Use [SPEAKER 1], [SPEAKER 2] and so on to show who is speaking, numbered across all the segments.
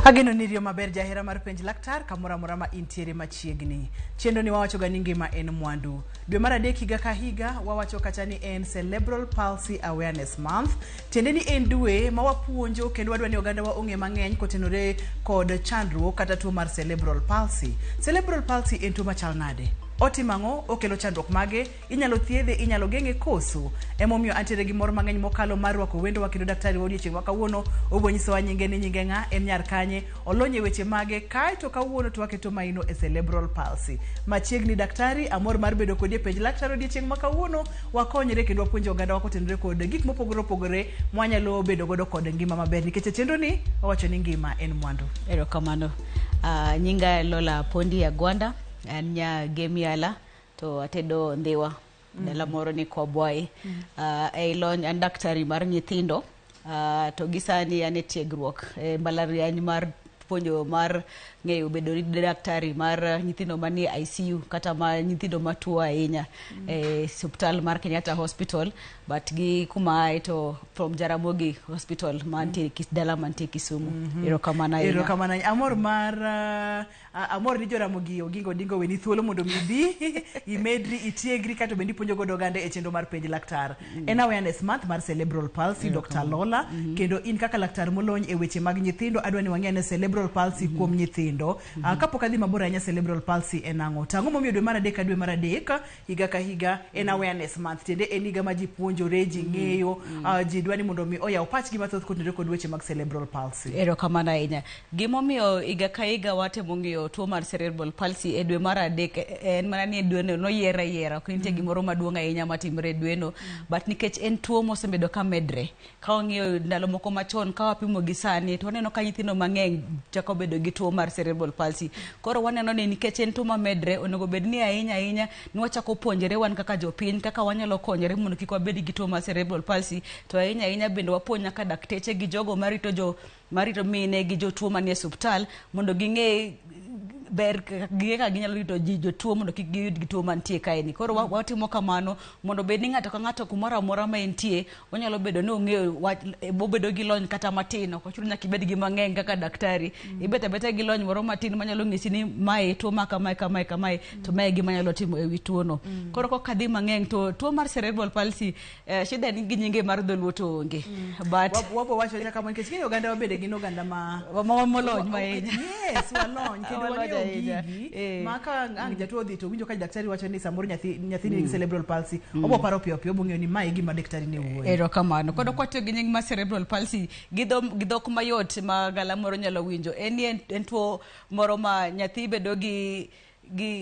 [SPEAKER 1] Ageno ni riyo maber jahera mar penj laktar kamoro amora ma intiere machiegni. Chenro ni wawacho ga ni ngima en mwandu. Dwe mar adek higa ka higa wawacho kacha ni en Cerebral Palsy Awareness Month. Tiende ni en dwe ma wapuonjo kendo wadwa ni ogandawa ong'e mang'eny kotenore kod chandruok kata tuo mar cerebral palsy. Cerebral palsy en tuo machal nade? Otimo ang'o? Okelo chandruok mage? Inyalo thiedhe? Inyalo geng'e koso? Emomiyo antiere gi mor mang'eny mokalo mar rwako wendowa kendo daktari wa odiochieng' ma kawuono obiro nyisowa nyinge ni nyinge ng'a, en nyar kanye, olony e weche mage, kaeto kawuono to waketo maino e cerebral palsy. Machiegni daktari, amor mar bedo kodi e penj laktar odiochieng' ma kawuono, wakonyre kendo wapuonj ogandawa kotenore kod gik mopogore opogore mwanyalo bedo godo kod ngima maber nikech e chenro ni wawacho ni ngima en mwandu.
[SPEAKER 2] Erokamano. Nyinga Lola Pondi Agwanda, an nya Gemiala to atedo Ndhiwa, dala moro ni Kwabwai. Ei lony an daktari mar nyithindo, to gi sani an e tiegruok e mbalariany mar puonjo mar ng'eyo bedo ni daktari mar nyithindo manie ICU kata ma nyithindo matuo ahinya e osiptal mar Kenyatta Hospital, but gi kuma ae to from Jaramogi Hospital mantie dala mantie Kisumu. Erokamano ahinya.
[SPEAKER 1] Erokamano ahinya. Amor mar amor ni Joramogi Oginga Odinga oweni thuolo mondo mi ibi imedri itiegri kato bende ipuonjo godo oganda e chenro mar penj laktar. En awareness month mar cerebral palsy Dr. Lola kendo in kaka laktar molony e weche mag nyithindo adwa ni wang'e ane cerebral palsy kuom nyithindo. Kapok adhi mabor ahinya cerebral palsy en ang'o? To ang'o momiyo dwe mar adek ka dwe mar adek higa ka higa en awareness month tiende en higa ma ji puonjore ji ng'eyo ji dwa ni mondo mi oyaw pachgi mathoth kotenore kod weche mag cerebral palsy.
[SPEAKER 2] Erokamano ahinya. Gimomiyo higa ka higa watemo ng'iyo tuo mar cerebral palsy e dwe mar adek en mana ni dweno noyier ayiera ok nitie gimoro maduong' ahinya matimore e dweno but nikech en tuo mosebedo ka medre ka wang'iyo ndalo moko machon ka wapimo gi sani to waneno ka nyithindo mang'eny chako bedo gi tuo mar cerebral palsy. Koro waneno ni nikech en tuo mamedre onego bed ni ahinya ahinya ni wachako puonjore wan kaka jopiny kaka wanyalo konyore mondo kik wabed gi tuo mar cerebral palsy to ahinya ahinya bende wapuonj nyaka dakteche gi jogo marito jo marito mine gi jotuo manie osiptal mondo ging'e ber ging'e kaka ginyalo rito ji jotuo mondo kik giyud gi tuo mantie kae ni. Koro watimo kamano mondo obed ni ng'ato ka ng'ato kumoro amora ma entie onyalo bedo ni ong'eyo wach obedo gi lony kata matin ok ochuno nyaka ibed gi mang'eny kaka daktari. Ibet abeta gi lony moro matin manyalo nyisi ni mae tuo ma kamae kamae kamae to mae e gima anyalo timo ewi tuo no. Koro kok adhi mang'eny to tuo mar cerebral palsy shida ni gi nyinge mar dholuo to onge. But
[SPEAKER 1] Wabo wacho awacha kamano nikech ing'eyo oganda wa bende gin oganda ma
[SPEAKER 2] molony ahinya.
[SPEAKER 1] Yes, walony kendo
[SPEAKER 2] Walony
[SPEAKER 1] wang'eyo
[SPEAKER 2] ahinya.
[SPEAKER 1] gigi
[SPEAKER 2] Eh.
[SPEAKER 1] ma ka ang' jatuo odhi to winjo ka daktari wacho ni samoro nyathi nyathini nigi cerebral palsy obo paro piyo piyo obo ng'eyo ni mae e gima daktari ne wuoyo.
[SPEAKER 2] Erokamano. Koro kwatiyo gi nying mar cerebral palsy gi dho gi dhok mayot ma galamoro nyalo winjo en ni en tuo moro ma nyathi bedo gi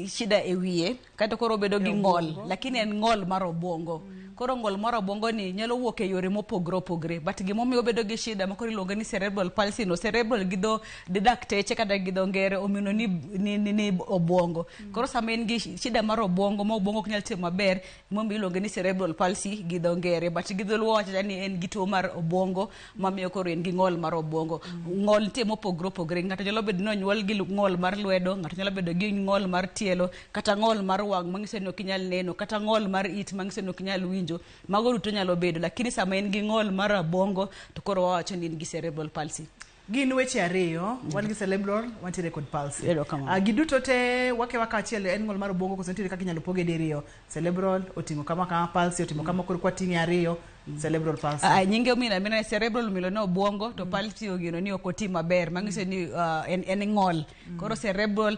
[SPEAKER 2] shida e wiye kata koro obedo gi ng'ol lakini en ng'ol mar obuongo. Koro ng'ol mar obuongo ni nyalo wuok e yore mopogore opogore but gimomiyo obedo gi shida ma koro iluonge ni cerebral palsy no cerebral gi dho dakteche kata gi dho ngere omino ni obuongo. Koro sama en gi shida mar obuongo ma obuongo ok nyal tiyo maber emomiyo iluonge ni cerebral palsy gi dho ngere but gi dholuo wawacho ni en gi tuo mar obuongo mamiyo koro en gi ng'ol mar obuongo. Ng'ol nitie mopogore opogore ng'ato nyalo bedo ni onyuol gi ng'ol mar lwedo, ng'ato nyalo bedo gi ng'ol mar tielo kata ng'ol mar wang' manyiso ni ok inyal neno kata ng'ol mar it manyiso ni ok inyal winjo. Mago duto nyalo bedo lakini sama en gi ng'ol mar obuongo to koro wawacho ni en gi cerebral palsy.
[SPEAKER 1] Gin weche ariyo, wan gi cerebral, wantiere kod palsy.
[SPEAKER 2] Erokamano.
[SPEAKER 1] Giduto te wakewa kaachiel en ng'ol mar obuongo koso nitiere kaka inyalo poge diriyo. Cerebral oting'o kama kama, palsy oting'o kama koro kwating'e ariyo, cerebral palsy.
[SPEAKER 2] Nyinge omino amina cerebral omino ni obuongo to palsy ogino ni ok oti maber manyiso ni en ng'ol. Koro cerebral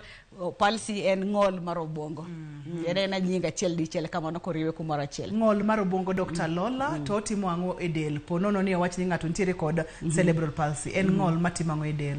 [SPEAKER 2] palsy en ng'ol mar obuongo. En ena nying achiel dichiel kamano koriwe kumoro achiel.
[SPEAKER 1] Ng'ol mar obuongo Dr. Lola to otimo ang'o e del? Po nono ni owach ni ng'ato nitiere kod cerebral palsy. En ng'ol matimo ang'o e del?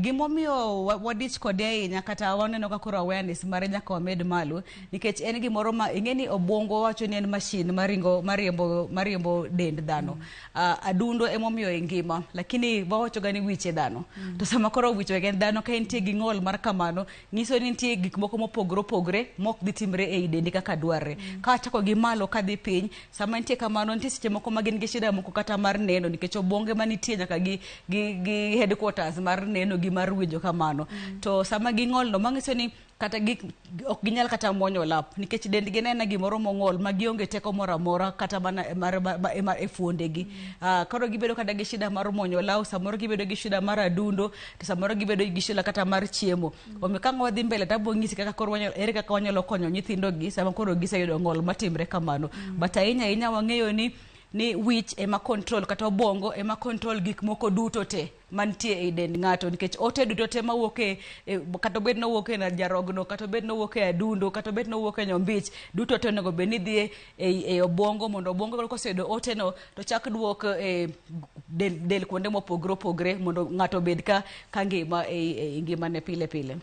[SPEAKER 2] Gimomiyo wadich kode ahinya kata waneno ka koro awareness mare nyaka wamed malo nikech en gimoro ma ing'e ni obuongo wacho ni en machine maringo mariembo dend dhano. Adundo emomiyo e ngima lakini wawacho ga ni wich e dhano. To sama koro wich en dhano ka entie gi ng'ol mar kamano nyiso ni nitie gik moko mopogore opogore mok dhi timre ei dendi kaka dwarre. Ka achako gi malo kadhi piny sama nitie kamano nitie seche moko ma gin gi shida moko kata mar neno nikech obuonge manitie nyaka gi headquarters mar neno gi mar winjo kamano. To sama ging'ol no manyiso ni kata gik ok ginyal kata muonyo lap nikech dendgi en aena gimoro mong'ol ma gionge teko moro amora kata mana mar e fuondegi. Koro gibedo kata gi shida mar muonyo olaw, samoro gibedo gi shida mar adundo, to samoro gibedo gi shida kata mar chiemo. Omiyo ka ang' wadhi mbele to abiro nyisi kaka koro wanyalo, ere kaka wanyalo konyo nyithindo gi sama koro giseyudo ng'ol matimre kamano. But ahinya ahinya wang'eyo ni wich ema control kata obwongo ema control gik moko duto te mantie ei dend ng'ato, nikech ote duto te mawuok e kata obed nowuok e jarogno, kata obed nowuok e adundo, kata obed nowuok e nyombich, duto te onego bed ni dhi e obwongo, mondo obwongo koseyudo ote no to chak duok e del kuonde mopogore opogore mondo ng'ato obed ka ngima e ngimane pile pile.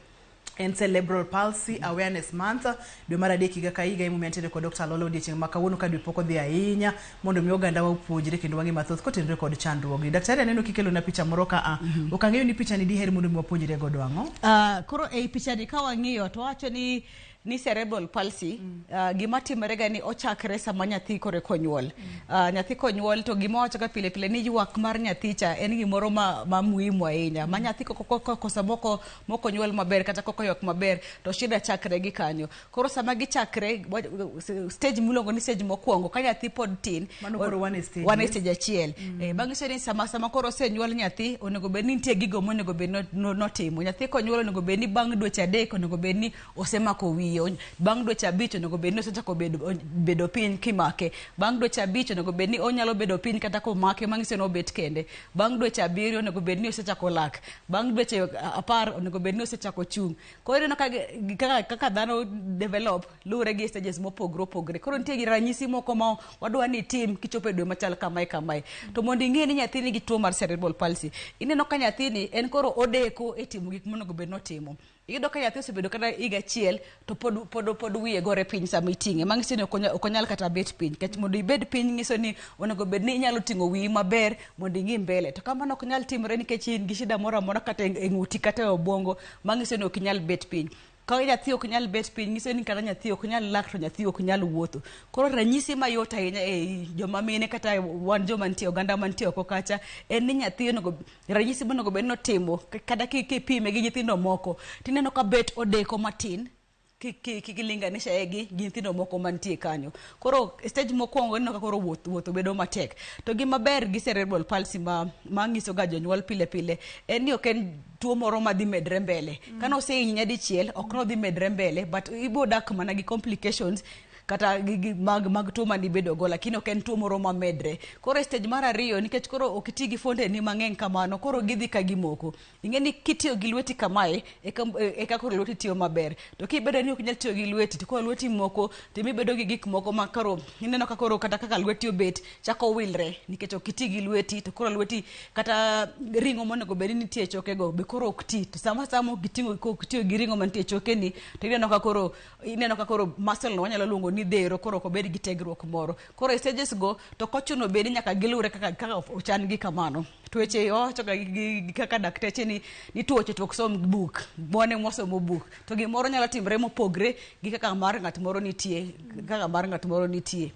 [SPEAKER 1] En Cerebral Palsy Awareness Month, dwe mar adek higa ka higa. Emomiyo antiere kod Dr. Lola odiechieng' ma kawuono ka dwe pok odhi ahinya, mondo mi oganda wa opuonjre kendo wang'e mathoth kotenore kod chandruogni. Daktari, aneno kikelona picha moro ka a. Ok ang'eyo ni picha ni diher mondo mi wapuonjre godo ang'o?
[SPEAKER 2] Koro ei picha ni ka wang'iyo to wawacho ni cerebral palsy gima timore ga ni ochakre sama nyathi koro eka onyuol. Nyathi konyuol to gima wawacho ga pile pile ni ywak mar nyathi cha en gimoro ma muhimu ahinya. Ma nyathi kosa moko onyuol maber kata koko ywak maber to shida chakre gi kanyo. Koro sama gichakre, stage miluongo ni stage mokwongo ka nyathi pod tin.
[SPEAKER 1] Mano koro wan e stage.
[SPEAKER 2] Wan e stage achiel. Manyiso ni sama koro osenyuol nyathi, onego bed ni nitie gigo monego bed notimo. Nyathi konyuol onego bed ni bang' dweche 3 onego bed ni osemako wiye. Bang' dweche 5 onego bed ni osechako bedo piny kimake. Bang' dweche 5 onego bed ni onyalo bedo piny kata komake, manyiso ni obet kende. Bang' dweche 7 onego bed ni osechako lak. Bang' dweche 10 onego bed ni osechako chung'. Koro ineno kaka dhano develop luwore gi stages mopogore opogore. Koro nitie gi ranyisi moko ma wadwa ni itim kichopo e dwe machal kamae kamae. To mondo ing'e ni nyathi nigi tuo mar cerebral palsy, ineno ka nyathini en koro odeko e timo gik monego bed notimo. Iyudo ka nyathi osebedo kata higa achiel to pod wiye gore piny sama iting'e. Manyiso ni ok onyal kata bet piny. Nikech mondo ibed piny nyiso ni onego bed ni inyalo ting'o wiyi maber mondo ing'i mbele. To kamano ok nyal timore nikech in gi shida moro amora kata e ng'uti kata e obwongo manyiso ni ok inyal bet piny. Ka nyathi ok nyal bet piny, nyiso ni kata nyathi ok nyal lak to nyathi ok nyal wuotho. Koro ranyisi mayot ahinya e joma mine kata wan joma nitie oganda mantie oko kacha en ni nyathi onego ranyisi monego bed ni otimo kata kipime gi nyithindo moko tineno ka bet odeko matin kilinganisha gi nyithindo moko mantie kanyo. Koro stage mokwongo ineno ka koro wuotho bedo matek. To gima ber gi cerebral palsy ma nyiso ga jonyuol pile pile en ni ok en tuo moro madhi medre mbele. Kane osehinyi nyadichiel ok nodhi medre mbele, but ibo dak mana gi complications kata mag tuo manibedo go, lakini ok en tuo moro mamedre. Koro e stage mar ariyo, nikech koro ok iti gi fuondeni mang'eny kamano, koro gidhi ka gimoko. Ing'e ni kitiyo gi lweti kamae, eka koro lweti tiyo maber. To kibedo ni ok inyal tiyo gi lweti, to koro lweti moko, to mibedo gi gik moko ma koro ineno ka koro kata kaka lweti obet chako wilre, nikech ok iti gi lweti, to koro lweti kata ring'o monego bed ni nitie e chokego be koro ok ti. To sama ok iting'o, ok itiyo gi ring'o mantie e chokeni, to ineno ka koro muscle no wanyalo luongo ni dhero, koro ok obed gi tegruok moro. Koro e stages go, to ok ochuno bed ni nyaka gilure kaka ochan gi kamano. Tuoche wawacho ga gi kaka dakteche ni tuoche to ok som buk, wan ema wasomo buk. To gimoro nyalo timre mopogre gi kaka mar ng'at moro nitie, kaka mar ng'at moro nitie.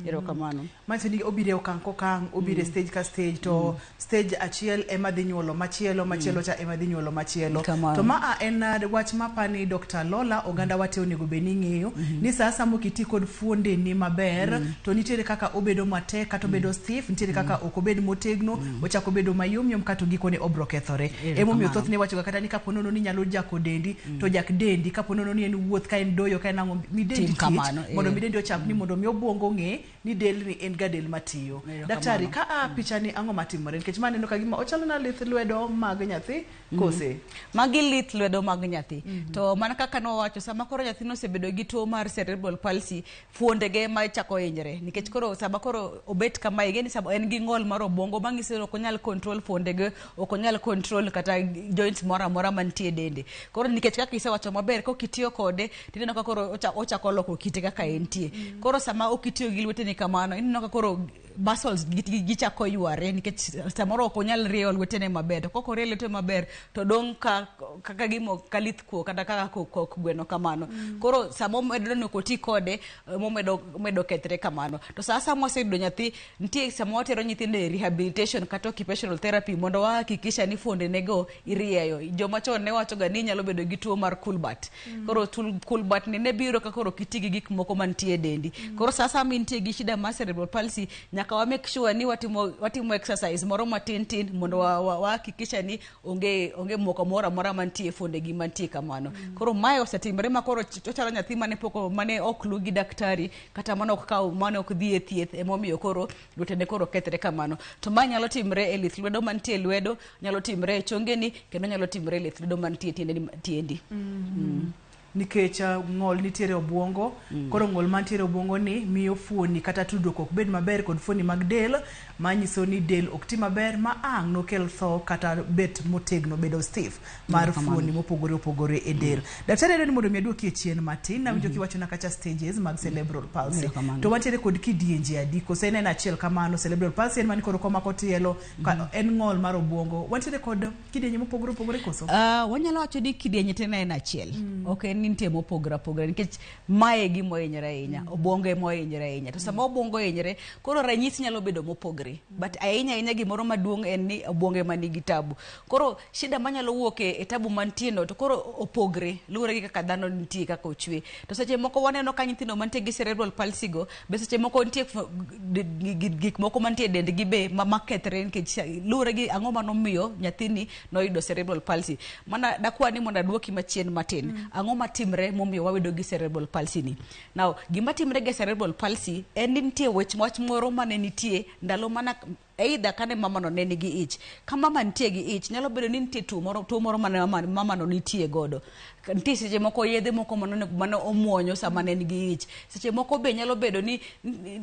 [SPEAKER 2] Erokamano.
[SPEAKER 1] Manyiso ni obiro e okang' kokang', obiro e stage ka stage, to stage achiel ema dhi nyuolo machielo, machielo cha ema dhi nyuolo machielo. To ma en wach mapani Dr. Lola, oganda wate onego bed ni ng'eyo ni sa asaya mok iti kod fuondeni maber, to nitiere kaka obedo matek kata obedo stiff, nitiere kaka ok obed motegno, ochako bedo mayom yom kata gikone obro kethore. Emomiyo thothne iwacho ga kata ni kapo nono ni nyalo jako dendi, to jak dendi, kapo nono ni en wuoth, ka en doyo, ka en ang'o, mi dendi tich, mondo mi dendi ochapni, mondo mi obwongo ng'e ni delni en ga del matiyo. Daktari, ka a picha ni ang'o matimore? Nikech ma aneno ka gima ochalo na lith lwedo mag nyathi kose?
[SPEAKER 2] Magi lith lwedo mag nyathi. To mana kaka nowacho, sama koro nyathi nosebedo gi tuo mar cerebral palsy, fuondege ma chako hinyre. Nikech koro sama koro obet kama, ing'e ni sama en gi ng'ol mar obwongo manyiso ni ok onyal control fuondege, ok onyal control kata joints moro amora mantie e dende. Koro nikech kaka isewacho maber, kok itiyo kode, tineno ka koro ochako loko kite kaka entie. Koro sama ok itiyo gi lweteni kamano, ineno ka koro muscles gichako yware, nikech samoro ok onyal rieyo lwetene maber. To kok orie lwete maber, to dong' kaka gimo kalith kuo kata kaka kok gweno kamano. Koro sama omedo ni ok oti kode, momedo kethre kamano. To sa asaya mwaseyudo nyathi, nitie sama watero nyithindo e rehabilitation kata occupational therapy mondo wahakikisha ni fuondenego irieyo. Joma chon ne wacho ga ni inyalo bedo gi tuo mar Kulbat. Koro Kulbat ni ne biro ka koro ok iti gi gik moko mantie e dendi. Koro sa asaya ma intie gi shida mar cerebral palsy, nyaka Nyaka wa make sure ni watimo exercise moro matin tin mondo wahakikisha ni onge moko moro amora mantie e fuondegi mantie kamano. Koro mae osetimore ma koro ochalo nyathi mane pok mane ok lu gi daktari kata mane ok kaw mane ok dhi e thieth, emomiyo koro lwetene koro kethre kamano. To mae nyalo timre e lith lwedo mantie e lwedo, nyalo timre e chongeni, kendo nyalo timre e lith lwedo mantie e tiendeni, tiendi.
[SPEAKER 1] Nikech ng'ol nitiere obuongo. Koro ng'ol mantiere obuongo ni miyo fuoni kata tudruok ok bed maber kod fuoni mag del, manyiso ni del ok ti maber ma ang' nokel tho kata bet motegno, bedo stiff mar fuoni mopogore opogore e del. Daktari, adwa ni mondo mi aduoki e chien matin. Nawinjo kiwachona kacha stages mag cerebral palsy.
[SPEAKER 2] Erokamano.
[SPEAKER 1] To wantiere kod kidienje adi? Koso en achiel kamano? Cerebral palsy en mani koro komako tielo en ng'ol mar obuongo. Wantiere kod kidienje mopogore opogore koso?
[SPEAKER 2] Wanyalo wacho ni kidienje te ne en achiel. Ok en ni nitie mopogore opogore, nikech mae e gima ohinyore ahinya. Obwongo ema ohinyore ahinya. To sama obwongo ohinyore, koro ranyisi nyalo bedo mopogore. But ahinya ahinya gimoro maduong' en ni obwongo ema nigi tabu. Koro shida manyalo wuok e tabu mantie no to koro opogre luwore gi kaka dhano nitie, kaka ochwe. To seche moko waneno ka nyithindo mantie gi cerebral palsy go be seche moko nitie gik moko mantie e dendgi be makethre nikech luwore gi ang'o manomiyo nyathini noyudo cerebral palsy. Mana dakwa ni mondo aduoki machien matin. Ang'o matimre momiyo wayudo gi cerebral palsy ni? Now, gima timre gi cerebral palsy en ni nitie wach moro mane nitie ndalo mana either kane mama no ne nigi ich. Ka mama nitie gi ich, nyalo bedo ni nitie tuo moro mane mama no nitie godo. Nitie seche moko yedhe moko mane omuonyo sama ne en gi ich. Seche moko be nyalo bedo ni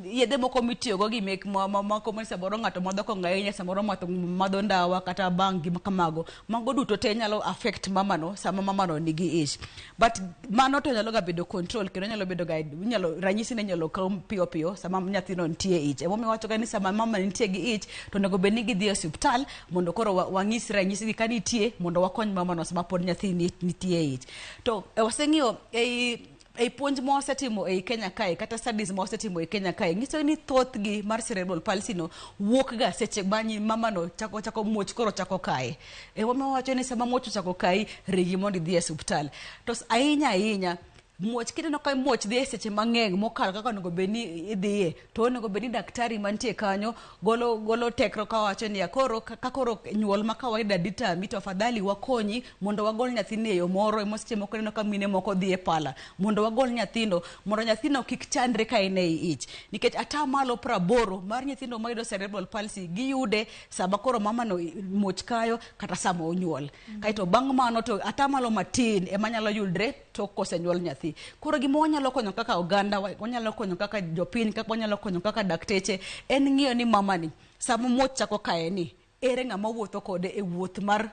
[SPEAKER 2] yedhe moko mitiyogo gi mek moko ma samoro ng'ato madho kong'o ahinya, samoro ng'ato madho ndawa kata bang' gima kamago. Mago duto te nyalo affect mama no sama mama no nigi ich. But mano to nyalo ga bedo control, kendo nyalo bedo ga inyalo ranyisi ne nyalo kaw piyo piyo sama nyathino nitie e ich. Emomiyo wacho ga ni sama mama nitie gi ich to onego bed ni gidhi e osiptal mondo koro wang'is ranyisi gi ka nitie mondo wakony mama no sama pod nyathi nitie e ich. To waseng'iyo ei puonj ma wasetimo ei Kenya kae, kata studies ma wasetimo ei Kenya kae, nyiso ni thothgi mar cerebral palsy no wuok ga seche ma mama no chako muoch koro chako kaye. Emomiyo wawacho ni sama muoch ochako kayi, ringi mondo idhi e osiptal. To ahinya ahinya muoch, kineno ka muoch dhi e seche mang'eny mokalo kaka onego bed ni idhiye, to onego bed ni daktari mantie kanyo golo tekro kawacho niya koro ka koro nyuol ma kawaida ditami, to afadhali wakonyi mondo wagol nyathini e yo moro. Ema seche moko ineno ka mine moko dhi e pala mondo wagol nyathino, mondo nyathino kik chandre ka en ei ich, nikech 80% mar nyithindo mayudo cerebral palsy giyude sama koro mama no muoch kayo kata sama onyuol. Kaeto bang' mano to atamalo matin ema nyalo yudre tok kosenyuol nyathi. Koro gima wanyalo konyo kaka oganda, wanyalo konyo kaka jopiny, kaka wanyalo konyo kaka dakteche, en ng'iyo ni mama ni sama muoch chako kaye ni, ere ng'ama wuotho kode e wuoth mar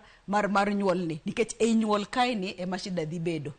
[SPEAKER 2] nyuol ni, nikech ei nyuol kae ni ema shida dhi bedo.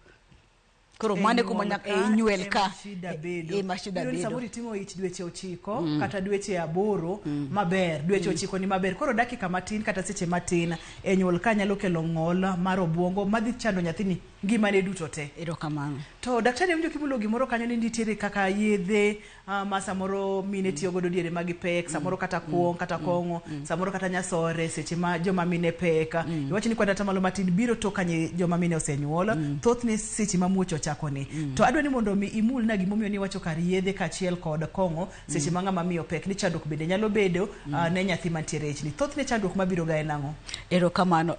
[SPEAKER 2] Koro mano e kuma ei nyuol ka
[SPEAKER 1] shida bedo.
[SPEAKER 2] Ema shida
[SPEAKER 1] Iyudo ni
[SPEAKER 2] bedo.
[SPEAKER 1] Samoro itimo ich dweche 9 kata dweche 8 maber, dweche 9 ni maber. Koro dakika matin kata seche matin e nyuol ka nyalo kelo ng'ol mar obuongo madhi chando nyathini ngimane duto te.
[SPEAKER 2] Erokamano.
[SPEAKER 1] To daktari, awinjo kimulo gimoro kanyo ni nitiere kaka yedhe ma samoro mine tiyo godo diere ma gipek, samoro kata kuong' kata kong'o, samoro kata nyasore seche ma joma mine pek. Iwacho ni kwan atamalo matin biro tok ka joma mine osenyuol, thothne seche ma muoch ochako ni. To adwa ni mondo mi imulna gimomiyo niwacho kar yedhe kaachiel kod kong'o seche ma ng'ama miyo pek, ni chandruok bende nyalo bedo ne nyathi mantiere e ichni. Thothne chandruok mabiro ga en ang'o?
[SPEAKER 2] Erokamano.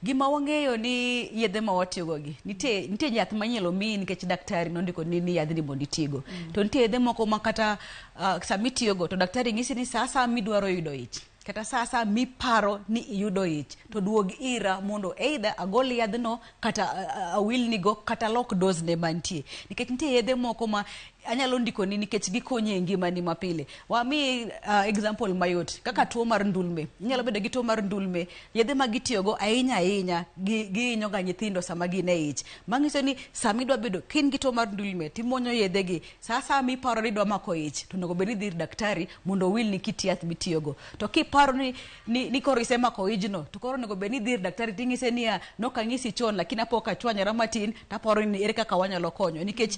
[SPEAKER 2] Gima wang'eyo ni yedhe ma watiyogo gi nitie yath manyalo miyi nikech daktari nondiko ni yadhni mondo itigo. To nitie yedhe moko ma kata sama itiyogo to daktari nyisi ni sa asaya midwaro yudo ich, kata sa asaya miparo ni iyudo ich, to duog ira mondo either agol yadhno kata awilnigo kata lok dose ne mantie. Nikech nitie yedhe moko ma anyalo ndikoni nikech gikonyi e ngimani mapile. Wamiyi example mayot kaka tuo mar ndulme. Inyalo bedo gi tuo mar ndulme, yedhe ma gitiyogo ahinya ahinya gihinyo ga nyithindo sama gin e ich. Manyiso ni sama idwa bedo ka in gi tuo mar ndulme timuonyo yedhe gi, sa asaya miparo ni idwa mako ich, to onego bed ni idhi ir daktari mondo owilni kit yath mitiyogo. To kiparo ni koro isemako ijno, to koro onego bed ni idhi ir daktari ting'ise niya, nok ang'isi chon lakini apo kachwanyora matin, taparo ni ere kaka wanyalo konyo. Nikech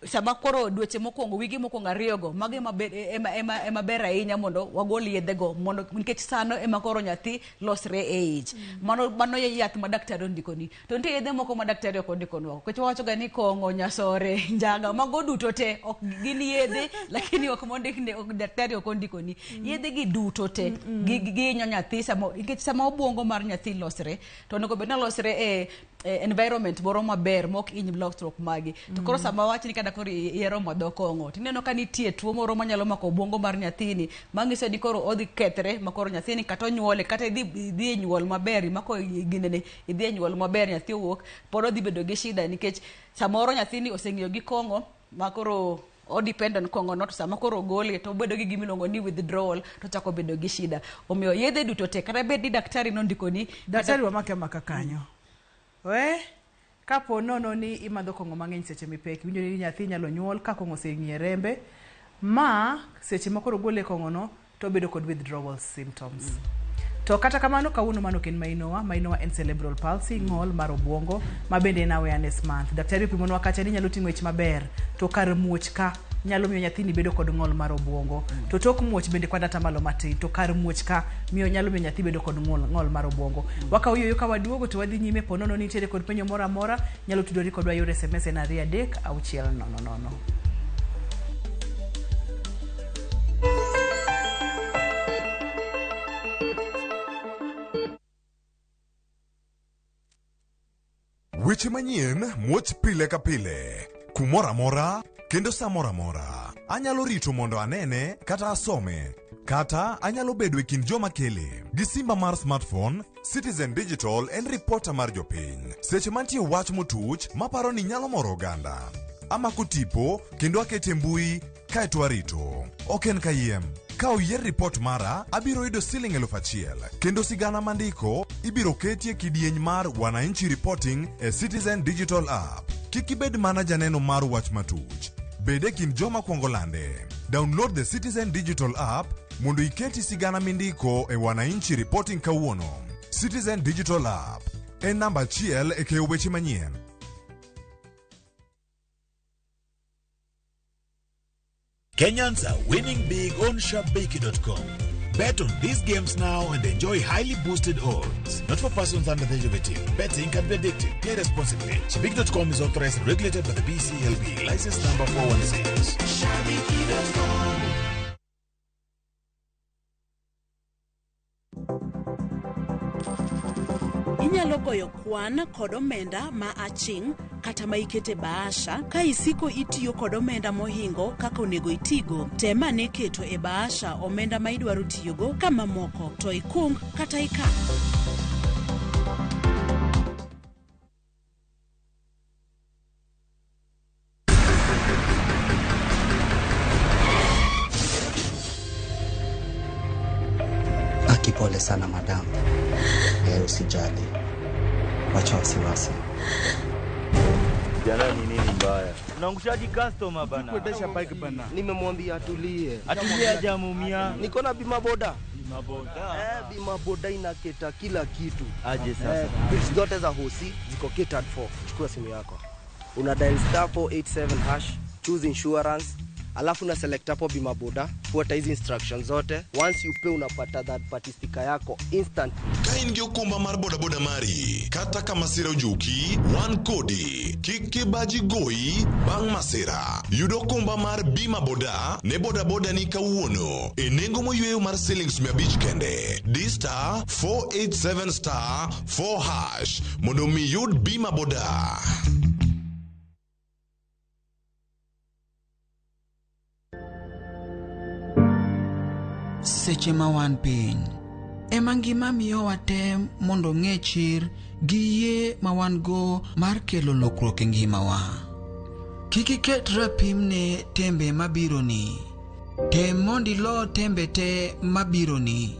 [SPEAKER 2] Sama koro dweche mokwongo, wige mokwongo ariyogo, mago ema ber, ema ber ahinya mondo wagol yedhego, mondo nikech sano ema koro nyathi losre e ich. Mano yath ma daktari ondikoni. To nitie yedhe moko ma daktari ok ondikonwa. Nikech wawacho ga ni kong'o, nyasore, njaga, mago duto te ok gin yedhe, lakini ok mondikne, ok daktari ok ondikoni. Yedhe gi duto te gihinyo nyathi sama, nikech sama obwongo mar nyathi losre, to onego bed ni olosre e environment moro maber mok hiny losruok magi. To koro sama wach ni kata koro ihero madho kong'o, tineno ka nitie tuo moro manyalo mako obwongo mar nyathini, manyiso ni koro odhi kethre, ma koro nyathini kata onyuole, kata idhi e nyuol maber, imako ginene, idhi e nyuol maber, nyathi owuok, pod odhi bedo gi shida, nikech samoro nyathini oseng'iyo gi kong'o, ma koro o depend on kong'o no, to sama koro ogole to obedo gi gimiluongo ni withdrawal, to ochako bedo gi shida. Omiyo yedhe duto te, kata bed ni daktari nondikoni.
[SPEAKER 1] Daktari, wamake amaka kanyo. We kapo nono ni imadho kong'o mang'eny seche mipek, iwinjo ni nyathi nyalo nyuol ka kong'o oseng'iyo e rembe, ma seche ma koro ogole kong'ono to obedo kod withdrawal symptoms. To kata kamano, kawuono mano ok en mainowa. Mainowa en cerebral palsy, ng'ol mar obwongo, ma bende en awareness month. Daktari opimonwa kacha ni nyalo ting'o ich maber, to kar muoch ka nyalo miyo nyathini bedo kod ng'ol mar obwongo. To tok muoch bende kwan atamalo matin, to kar muoch ka miyo nyalo miyo nyathi bedo kod ng'ol mar obwongo. Wakawo yueyo, ka waduogo to wadhi nyime. Po nono nitiere kod penjo moro amora, nyalo tudori kodwa yor SMS en 23600.
[SPEAKER 3] Weche manyien muoch pile ka pile, kumoro amora kendo sa moro amora. Anyalo rito mondo anene kata asome, kata anyalo bedo e kind joma kele. Gi simba mar smartphone, Citizen Digital en ripota mar jopiny. Seche mantie wach motuch maparo ni nyalo moro oganda, amako tipo kendo akete e mbui, kaeto arito. Ok en kayiem. Ka oyier ripot mara, abiro yudo siling 1000, kendo sigana mandiko ibiro keti e kidieny mar Wananchi Reporting e Citizen Digital App. Kik ibed mana janeno mar wach matuch. Bed e kind joma kwongo lande. Download the Citizen Digital App mondo iketi sigana mindiko e Wananchi Reporting kawuono. Citizen Digital App en namba achiel e keyo weche manyien.
[SPEAKER 4] Kenyans are winning big on Shabiki.com. Bet on these games now and enjoy highly boosted odds. Not for persons under the age of 18. Betting can be addictive. Play responsibly. Shabiki.com is authorized and regulated by the BCLB. License number 416.
[SPEAKER 5] Inyalo goyo kwan kod omenda ma aching' kata ma ikete bahasha ka isiko itiyo kod omenda mohingo kaka onego itigo. Tem ane keto e bahasha omenda ma idwaro tiyogo ka mamoko to ikung kata ikan.
[SPEAKER 6] Aki, pole sana madam. Eh, usijali, wacha wasiwasi.
[SPEAKER 7] Jana ni nini mbaya? Unaangushaji customer bana.
[SPEAKER 8] Kuendesha bike bana.
[SPEAKER 9] Nimemwambia atulie.
[SPEAKER 7] Atulie hajamuumia.
[SPEAKER 9] Niko na bima boda.
[SPEAKER 7] Bima boda.
[SPEAKER 9] Eh, bima boda inacater kila kitu.
[SPEAKER 7] Aje sasa.
[SPEAKER 9] Eh, bills zote za hosi ziko catered for. Chukua simu yako. Una dial star 487 hash, choose insurance, alafu una select hapo bima boda, fuata hizi instructions zote. Once you pay, unapata third party sticker yako instant.
[SPEAKER 3] Ka in gi okumba mar bodaboda mari, kata ka masira ojuki, wan kodi. Kik kibaji goyi bang' masira. Yud okumba mar bima boda ne bodaboda ni kawuono e nengo moyweyo mar silings 500 kende. Di star 487 star 4 hash mondo mi yud bima boda.
[SPEAKER 10] Seche ma wan piny ema ngima miyowa tem mondo ng'e chir gi yie ma wan go mar kelo lokruok e ngimawa. Kik iket rapim ne tembe mabironi. Tem mondo ilo tembe te mabironi.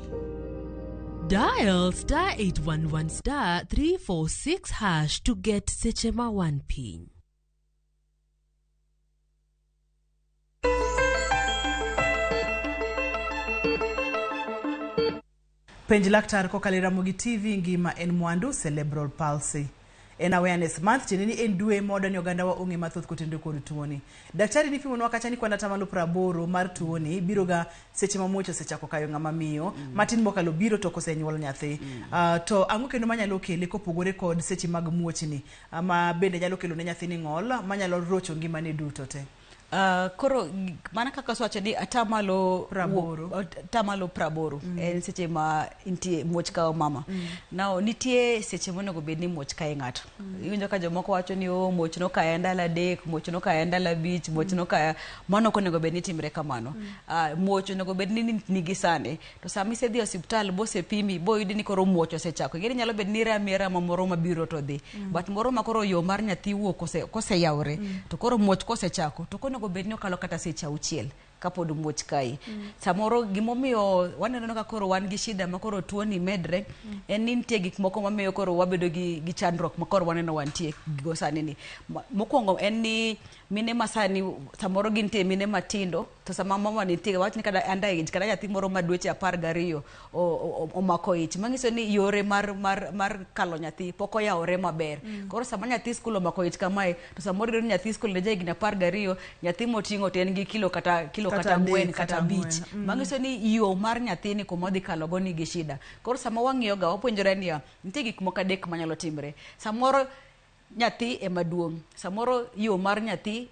[SPEAKER 11] Dial star 811 star 346 hash to get Seche Ma Wan Piny.
[SPEAKER 1] Penj laktar kokalo e Ramogi TV. Ngima en mwandu, cerebral palsy. En awareness month, tiende ni en dwe ma wadwa ni oganda wa ong'e mathoth kotenore kod tuoni. Daktari nipimonwa kacha ni kwan atamalo 80 mar tuoni biro ga seche ma muoch osechako kayo ng'ama miyo, matin mokalo biro to kosenyuol nyathi. To ang'o kendo manyalo kele kopogore kod seche mag muochni, ma bende nyalo kelo ne nyathini ng'ol, manyalo rocho ngimane duto te?
[SPEAKER 2] Koro mana kaka osewacho ni atamalo
[SPEAKER 1] 80.
[SPEAKER 2] Atamalo 80 en seche ma nitie muoch kayo mama. Now nitie seche monego bed ni muoch kayo ng'ato. Iwinjo ka jomoko wacho ni oh, muoch nokaya ndalo 3, muoch nokaya ndalo 5, muoch nokaya. Mano ok onego bed ni timre kamano. Muoch onego bed ni nigi sane. To sama isedhi e osiptal bosepimi boyudi ni koro muoch osechako. Ing'e ni nyalo bedo ni rami arama moro mabiro to dhi. But moro ma koro yo mar nyathi wuok koseyawre to koro muoch kosechako to ok onego bed ni okalo kata seche 6 kapod muoch kayi. Samoro gimomiyo waneno ka koro wan gi shida ma koro tuo ni medre en ni nitie gik moko mamiyo koro wabedo gi chandruok ma koro waneno wantie go sani ni. Mokwongo en ni mine ma sani samoro gintie mine matindo to sama mama nitie wach ni kata under age kata nyathi moro ma dweche 12 omako ich manyiso ni yore mar kalo nyathi pok oyawore maber. Koro sama nyathi skul omako ich kamae to samoro iyudo ni nyathi skul ne jahigni 12 nyathi moting'o to en gi kilo kata kilo
[SPEAKER 1] Kata
[SPEAKER 2] kata 4
[SPEAKER 1] 3
[SPEAKER 2] kata
[SPEAKER 1] kata
[SPEAKER 2] 5.
[SPEAKER 1] 4.
[SPEAKER 2] Manyiso ni yo mar nyathini kuma odhi kalogo nigi shida. Koro sama wang'iyo ga wapuonjore niya nitie gik moko 3 manyalo timre. Samoro nyathi ema duong', samoro yo mar nyathi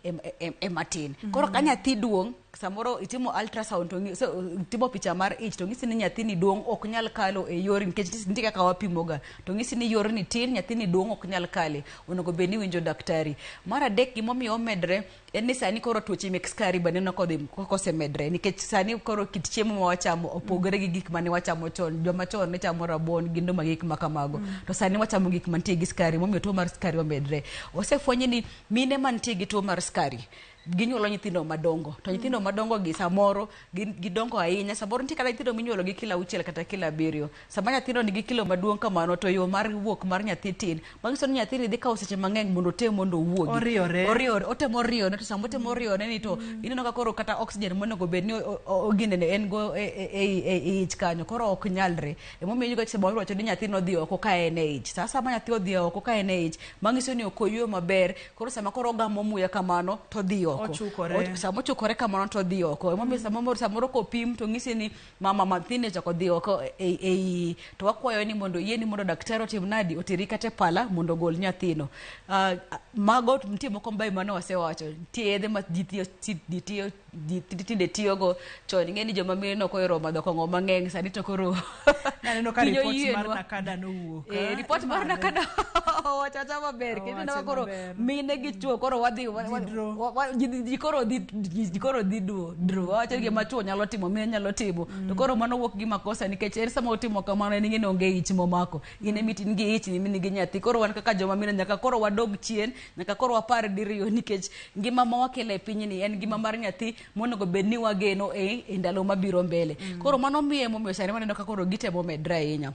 [SPEAKER 2] ema tin. Koro ka nyathi duong', samoro itimo ultrasound to itimo picha mar ich to ng'isi ni nyathini duong' ok nyal kalo e yori nikech nitie kaka wapimoga to ng'isi ni yorni tin nyathini duong' ok nyal kale, onego bed ni iwinjo daktari. Mar adek gimomiyo omedre en ni sani koro tuoche mek skari be neno kodhi kosemedre nikech sani koro kit chiemo ma wachamo opogore gi gik mane wachamo chon. Joma chon ne chamo rabuon gi nduma gi gik ma kamago to sani wachamo gik mantie gi skari momiyo tuo mar skari omedre. Osefweny ni mine mantie gi tuo mar skari ginyuolo nyithindo madongo to nyithindo madongo gi samoro gidongo ahinya. Samoro nitie kata nyithindo minyuolo gi kilo 6 kata kilo 7. Sama nyathino nigi kilo maduong' kamano to yo mar wuok mar nyathi tin manyiso ni nyathini dhi kawo seche mang'eny mondo otem mondo owuogi.
[SPEAKER 1] Oriyore.
[SPEAKER 2] Oriyore, otemo riyore to sama otemo riyore ni to ineno ka koro kata oxygen monego bed ni ginene en go e ich kanyo koro ok nyalre. Emomiyo iyudo ka samoro iwacho ni nyathi nodhi oko ka en e ich. Sama nyathi odhi oko ka en e ich manyiso ni ok oywe maber koro sama koro ogamo muya kamano to odhi oko.
[SPEAKER 1] Ochukore.
[SPEAKER 2] Sama ochukore kamano to odhi oko. Emomiyo samoro kopim to ng'isi ni mama mathini ochako dhi oko e iyi to wakwayo ni mondo yieni mondo daktari otim nadi oteri kata e pala mondo ogol nyathino. Mago nitie moko mbae mane wasewacho nitie yedhe ma ji tiyo ji tinde tiyogo chon ing'e ni joma mine nok ohero madho kong'o mang'eny sani to koro
[SPEAKER 1] Naneno ka
[SPEAKER 2] piny
[SPEAKER 1] ripot mar
[SPEAKER 2] oyienwa.
[SPEAKER 1] Nakada nowuok.
[SPEAKER 2] Ripot mar Nakada owacho awacha maber kendo ineno ka koro
[SPEAKER 1] maber.
[SPEAKER 2] mine gi chuo koro wadhi ji koro dhi ji koro dhi duo dro wawacho ni gima chuo nyalo timo mine nyalo timo to koro mano wuok gi makosa nikech en sama otimo kamano en ing'e ni onge ich momako in ema in gi ich in gi nyathi koro wan kaka joma mine nyaka koro wadog chien nyaka koro wapar diriyo nikech ngima ma wakelo e pinyni en ngima mar nyathi monego bed ni wageno e ndalo mabiro mbele. Koro mano miyo emomiyo sani waneno ka koro gitemo medre ahinya.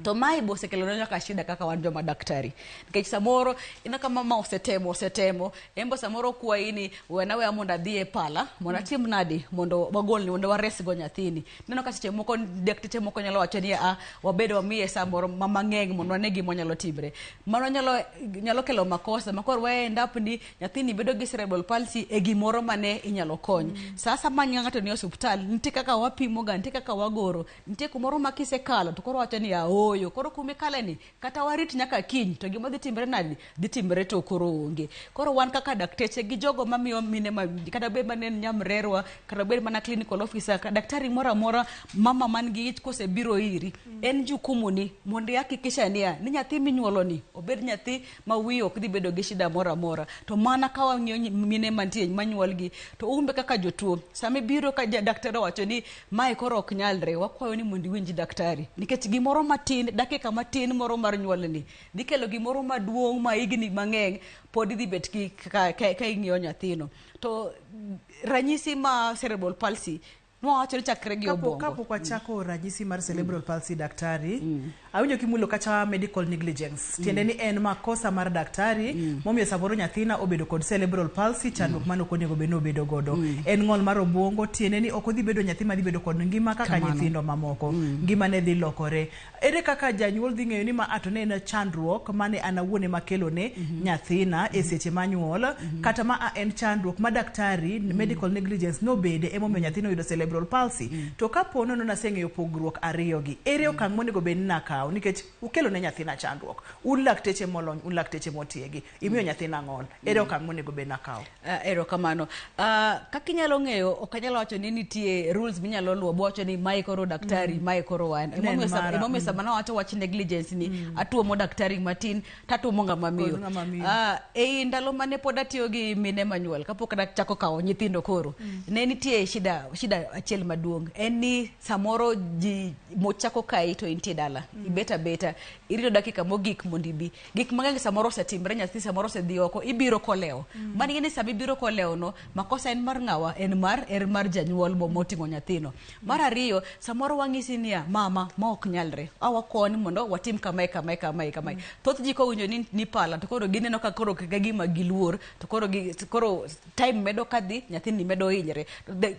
[SPEAKER 2] To mae be osekelonwa nyaka shida kaka wan joma daktari nikech samoro ineno ka mama osetemo en be samoro okwayi ni wena aweya mondo adhi e pala mondo atim nadi mondo wagolni mondo waresgo nyathini. Ineno ka seche moko dakteche moko nyalo wacho ni a wabed wamiye sa moro mang'eny mondo wane gima nyalo timre. Mano nyalo kelo makosa ma koro wa end up ni nyathini bedo gi cerebral palsy e gimoro mane inyalo kony. Sasa ma ng'ato ni osuptal nitie kaka wapimoga nitie kaka wagoro nitie kumoro ma kisekalo to koro wacho ni ooyo koro kumikale ni kata warit nyaka kiny to gima dhi timre nadi dhi timre to koro onge. Koro wan kaka dakteche gi jogo mamiyo mine ma kata bed mana en nyamrerwa kata bed mana clinical officer ka daktari moro amora mama man gi ich kosebiro iri en jukumu ni mondo ihakikisha niya ni nyathi minyuolo ni obed nyathi ma wiye ok dhi bedo gi shida moro amora. To mana ka wang'iyo mine mantie manyuol gi to umbe kaka jotuo sama ibiro ka daktari owacho ni mae koro ok nyalre wakwayo ni mondo iwinj daktari nikech gimoro matin dakika matin moro mar nyuolni dhi kelo gimoro maduong' ma higni mang'eny pod idhi bet ka ing'iyo nyathino. To ranyisi ma cerebral palsy Nwawacho ni chakre gi
[SPEAKER 1] Kapo
[SPEAKER 2] obwongo.
[SPEAKER 1] Kapok wachako ranyisi mar cerebral palsy, daktari, awinjo kimulo kacha medical negligence. Tiende ni en makosa mar daktari momiyo samoro nyathina obedo kod cerebral palsy, chandruok mane ok onego bed ni obedo godo. En ng'ol mar obwongo, tiende ni ok odhi bedo nyathi madhi bedo kod ngima kaka
[SPEAKER 2] Kamano.
[SPEAKER 1] nyithindo mamoko. Ngimane dhi lokore. Ere kaka janyuol dhi ng'eyo ni ma a to ne en chandruok mane an awuon ema kelone nyathina e seche manyuol, kata ma a en chandruok ma daktari, medical negligence nobede emomiyo nyathino oyudo cerebral palsy? To kapo nono naseng'eyo pogruok ariyo gi, ere okang' monego bed ni nakawo nikech ukelo ne nyathina chandruok? Un lakteche molony, un lakteche motiegi, imiyo nyathina ng'ol. Ere okang' monego bed nakawo?
[SPEAKER 2] Erokamano. Kaka inyalo ng'eyo, ok anyal wacho ni nitie rules minyalo luwo bowacho ni mae koro daktari, mae koro wan.
[SPEAKER 1] Ne
[SPEAKER 2] Emomiyo
[SPEAKER 1] mara.
[SPEAKER 2] Emomiyo sama nawacho wach negligence ni, atuomo daktari matin, tatuomo ng'ama miyo.
[SPEAKER 1] Kod ng'ama miyo.
[SPEAKER 2] Ei ndalo mane pod atiyo gi mine manyuol, kapok nachako kawo nyithindo koro, ne nitie shida achiel maduong'. En ni samoro ji mochako kayi to intie dala. Ibet abeta, irito dakika mogik mondo ibi. Gik mang'eny samoro osetimre, nyathi samoro osedhi oko, ibiro kolewo. Mano ing'e ni sama ibiro kolewo no, makosa en mar ng'awa? En mar janyuol moting'o nyathino. Mar ariyo, samoro wang'isi niya, mama, ma ok nyalre. A wakoni mondo watim kamae, kamae, kamae, kamae. Thoth ji kowinjo ni pala, to koro gineno ka koro ka gima giluor, to koro time medo kadhi, nyathini medo hinyre.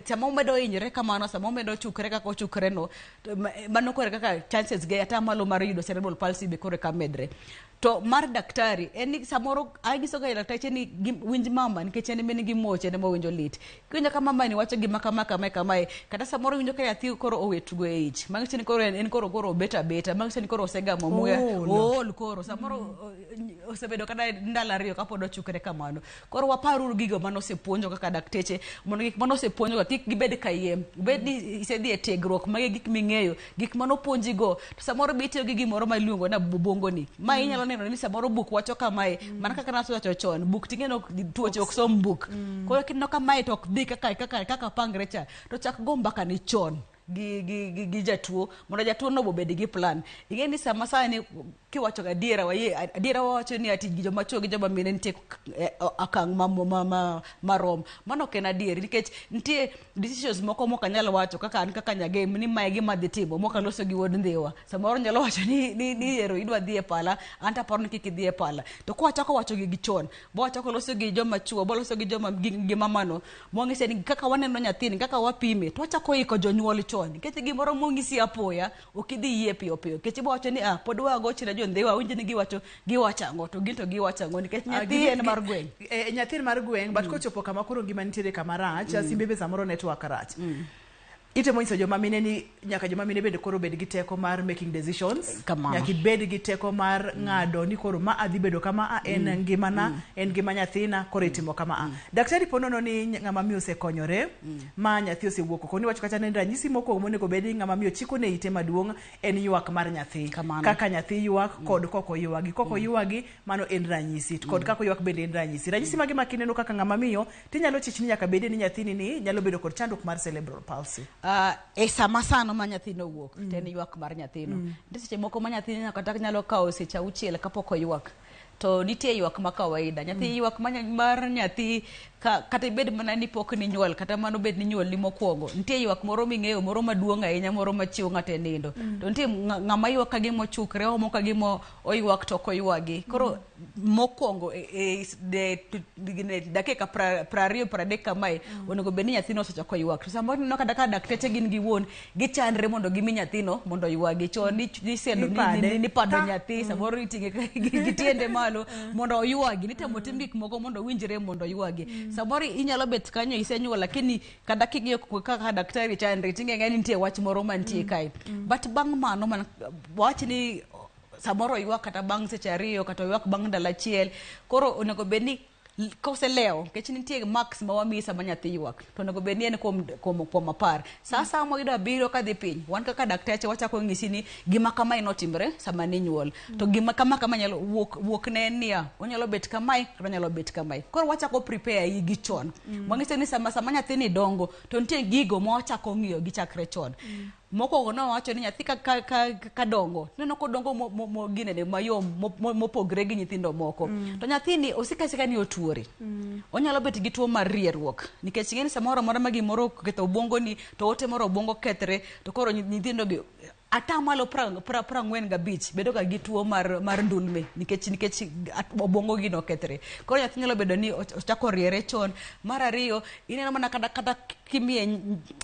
[SPEAKER 2] Sama omedo hinyre kamano, sama omedo chukre kaka ochukre no, to mano koro kaka chances ge atamalo mar yudo cerebral palsy be koro ka medre. To mar daktari, en ni samoro anyiso ga dakteche ni winj mama nikech en ema en gi muoch, en ema owinjo lit. Kiwinjo ka mama ni wacho gima kama kamae kamae, kata samoro iwinjo ka nyathi koro owe tugo e ich. Manyiso ni koro en koro obet abeta, manyiso ni koro osegamo muya,
[SPEAKER 1] Ool.
[SPEAKER 2] ool koro. Samoro osebedo kata ndalo 2 kapod ochukre kamano. Koro waparuru gigo mane osepuonjo kaka dakteche, mondo gik mane osepuonjo ga kik gibed kayiem. Bed ni isedhi e tiegruok, magi gik ming'eyo, gik mane opuonji go, to samoro be itiyo gi gimoro ma iluongo ni obwongo ni. Ma inyalo neno ni samoro buk wacho kamae, mana kaka nasewacho chon, buk ting'e ni tuoche ok som buk. Koro kineno kamae to ok dhi kaka pangre cha, to chak go mbaka ni chon gi jatuo mondo jatuo no obed gi plan. Ing'e ni sama sani kiwacho adiera, wayie adiera wawacho ni ati joma chuo gi joma mine nitie okang' marom. Mano ok en adier nikech nitie decisions moko mok anyal wacho kaka an kaka Nyagem ni mae gima adhi timo mok aloso gi wuod Ndhiwa. Samoro nyalo wacho ni ero idwa dhi e pala, an to aparo ni kik idhi e pala. To kwachako wacho gigi chon, bwachako loso gi joma chuo, bwaloso gi joma gi mamano, mwang'ise ni kaka waneno nyathini, kaka wapime, to wachako iko jonyuol chon. Nikech gimoro mong'isi apoya, ok idhi yie piyo piyo. Nikech ibo wacho ni ah, pod wagocho ne jo Ndhiwa, awinjo ni giwacho ang'o, to gin to giwacho ang'o, nikech nyathi en mar gweng'.
[SPEAKER 1] Nyathi en mar gweng', but kochopo kama koro ngima nitiere kama rach, simbe be samoro network rach. Itemo nyiso joma mine ni nyaka joma mine bende koro bed gi teko mar making decisions.
[SPEAKER 2] Kamano.
[SPEAKER 1] Nyaka ibed gi teko mar ng'ado ni koro ma adhi bedo kama a en ngimana, en ngima nyathina, koro itimo kama a. Daktari po nono ni ng'ama miyo osekonyore, ma nyathi osewuok oko, niwacho kata ni ranyisi mokwongo monego bed ni ng'ama miyo chiko ne ite maduong' en ywak mar nyathi.
[SPEAKER 2] Kamano.
[SPEAKER 1] Kaka nyathi ywak kod koko ywagi. Koko ywagi, mano en ranyisi. Kod kaka oywak bende en ranyisi. Ranyisi mage ma kineno kaka ng'ama miyo, tinyalo chich ni nyaka bedie ni nyathini ni nyalo bedo kod chandruok mar cerebral palsy.
[SPEAKER 2] E sama sano ma nyathino owuok, to en ywak mar nyathino. Nitie seche moko ma nyathino kata nyalo kawo seche 6 kapok oywak. To nitie ywak ma kawaida. Nyathi ywak mar nyathi kata ibed mana ni pok ninyuol, kata mano bed ni nyuolni mokwongo. Nitie ywak moro ming'eyo, moro maduong' ahinya, moro machiewo ng'ato e nindo. To nitie ng'ama ywak ka gima ochukre, omo ka gima oywak to ok oywagi. Koro mokwongo dakika 20 30 kamae, onego bed ni nyathino osechako ywak. To samoro ineno kata ka dakteche gin giwuon, gichandre mondo gimi nyathino mondo oywagi. Chon nisendo
[SPEAKER 1] Ipade.
[SPEAKER 2] nipado
[SPEAKER 1] Ta.
[SPEAKER 2] nyathi, samoro iting'e gi tiende malo mondo oywagi. Nitemo tim gik moko mondo owinjre mondo oywagi. Samoro inyalo bet kanyo isenyuol, lakini kata king'iyo kaka daktari chandre, ting'e ni nitie wach moro mantie kae. But bang' mano, wach ni samoro oywak kata bang' seche 2, kata oywak bang' ndalo achiel. Koro onego bed ni koselewo, nikech nitie marks ma wamiyi sama nyathi ywak, to onego bed ni en kuom 10. Sa asaya moyudo 7 kadhi piny, wan kaka dakteche wachako ng'isi ni gima kamae notimre sama ninyuol. To gima kama kama nyalo wuok ne en niya, onyalo bet kamae, kata onyalo bet kamae. Koro wachako prepare igi chon. Wang'ise ni sama nyathini dongo, to nitie gigo ma wachako ng'iyo gi chakre chon. Mokwongo nowacho ni nyathi ka dongo, ineno kodongo ginene mayom mopogre gi nyithindo moko. To nyathini osiko asika ni otuore. Onyalo bet gi tuo mar rieruok nikech ing'eni samoro amora ma gimoro oketho obwongoni to ote moro obwongo kethre to koro nyithindo gi 45% bedo ga gi tuo mar ndulme nikech obwongo gi nokethre. Koro nyathi nyalo bedo ni ochako riere chon. Mar ariyo, ineno mana kata kimiye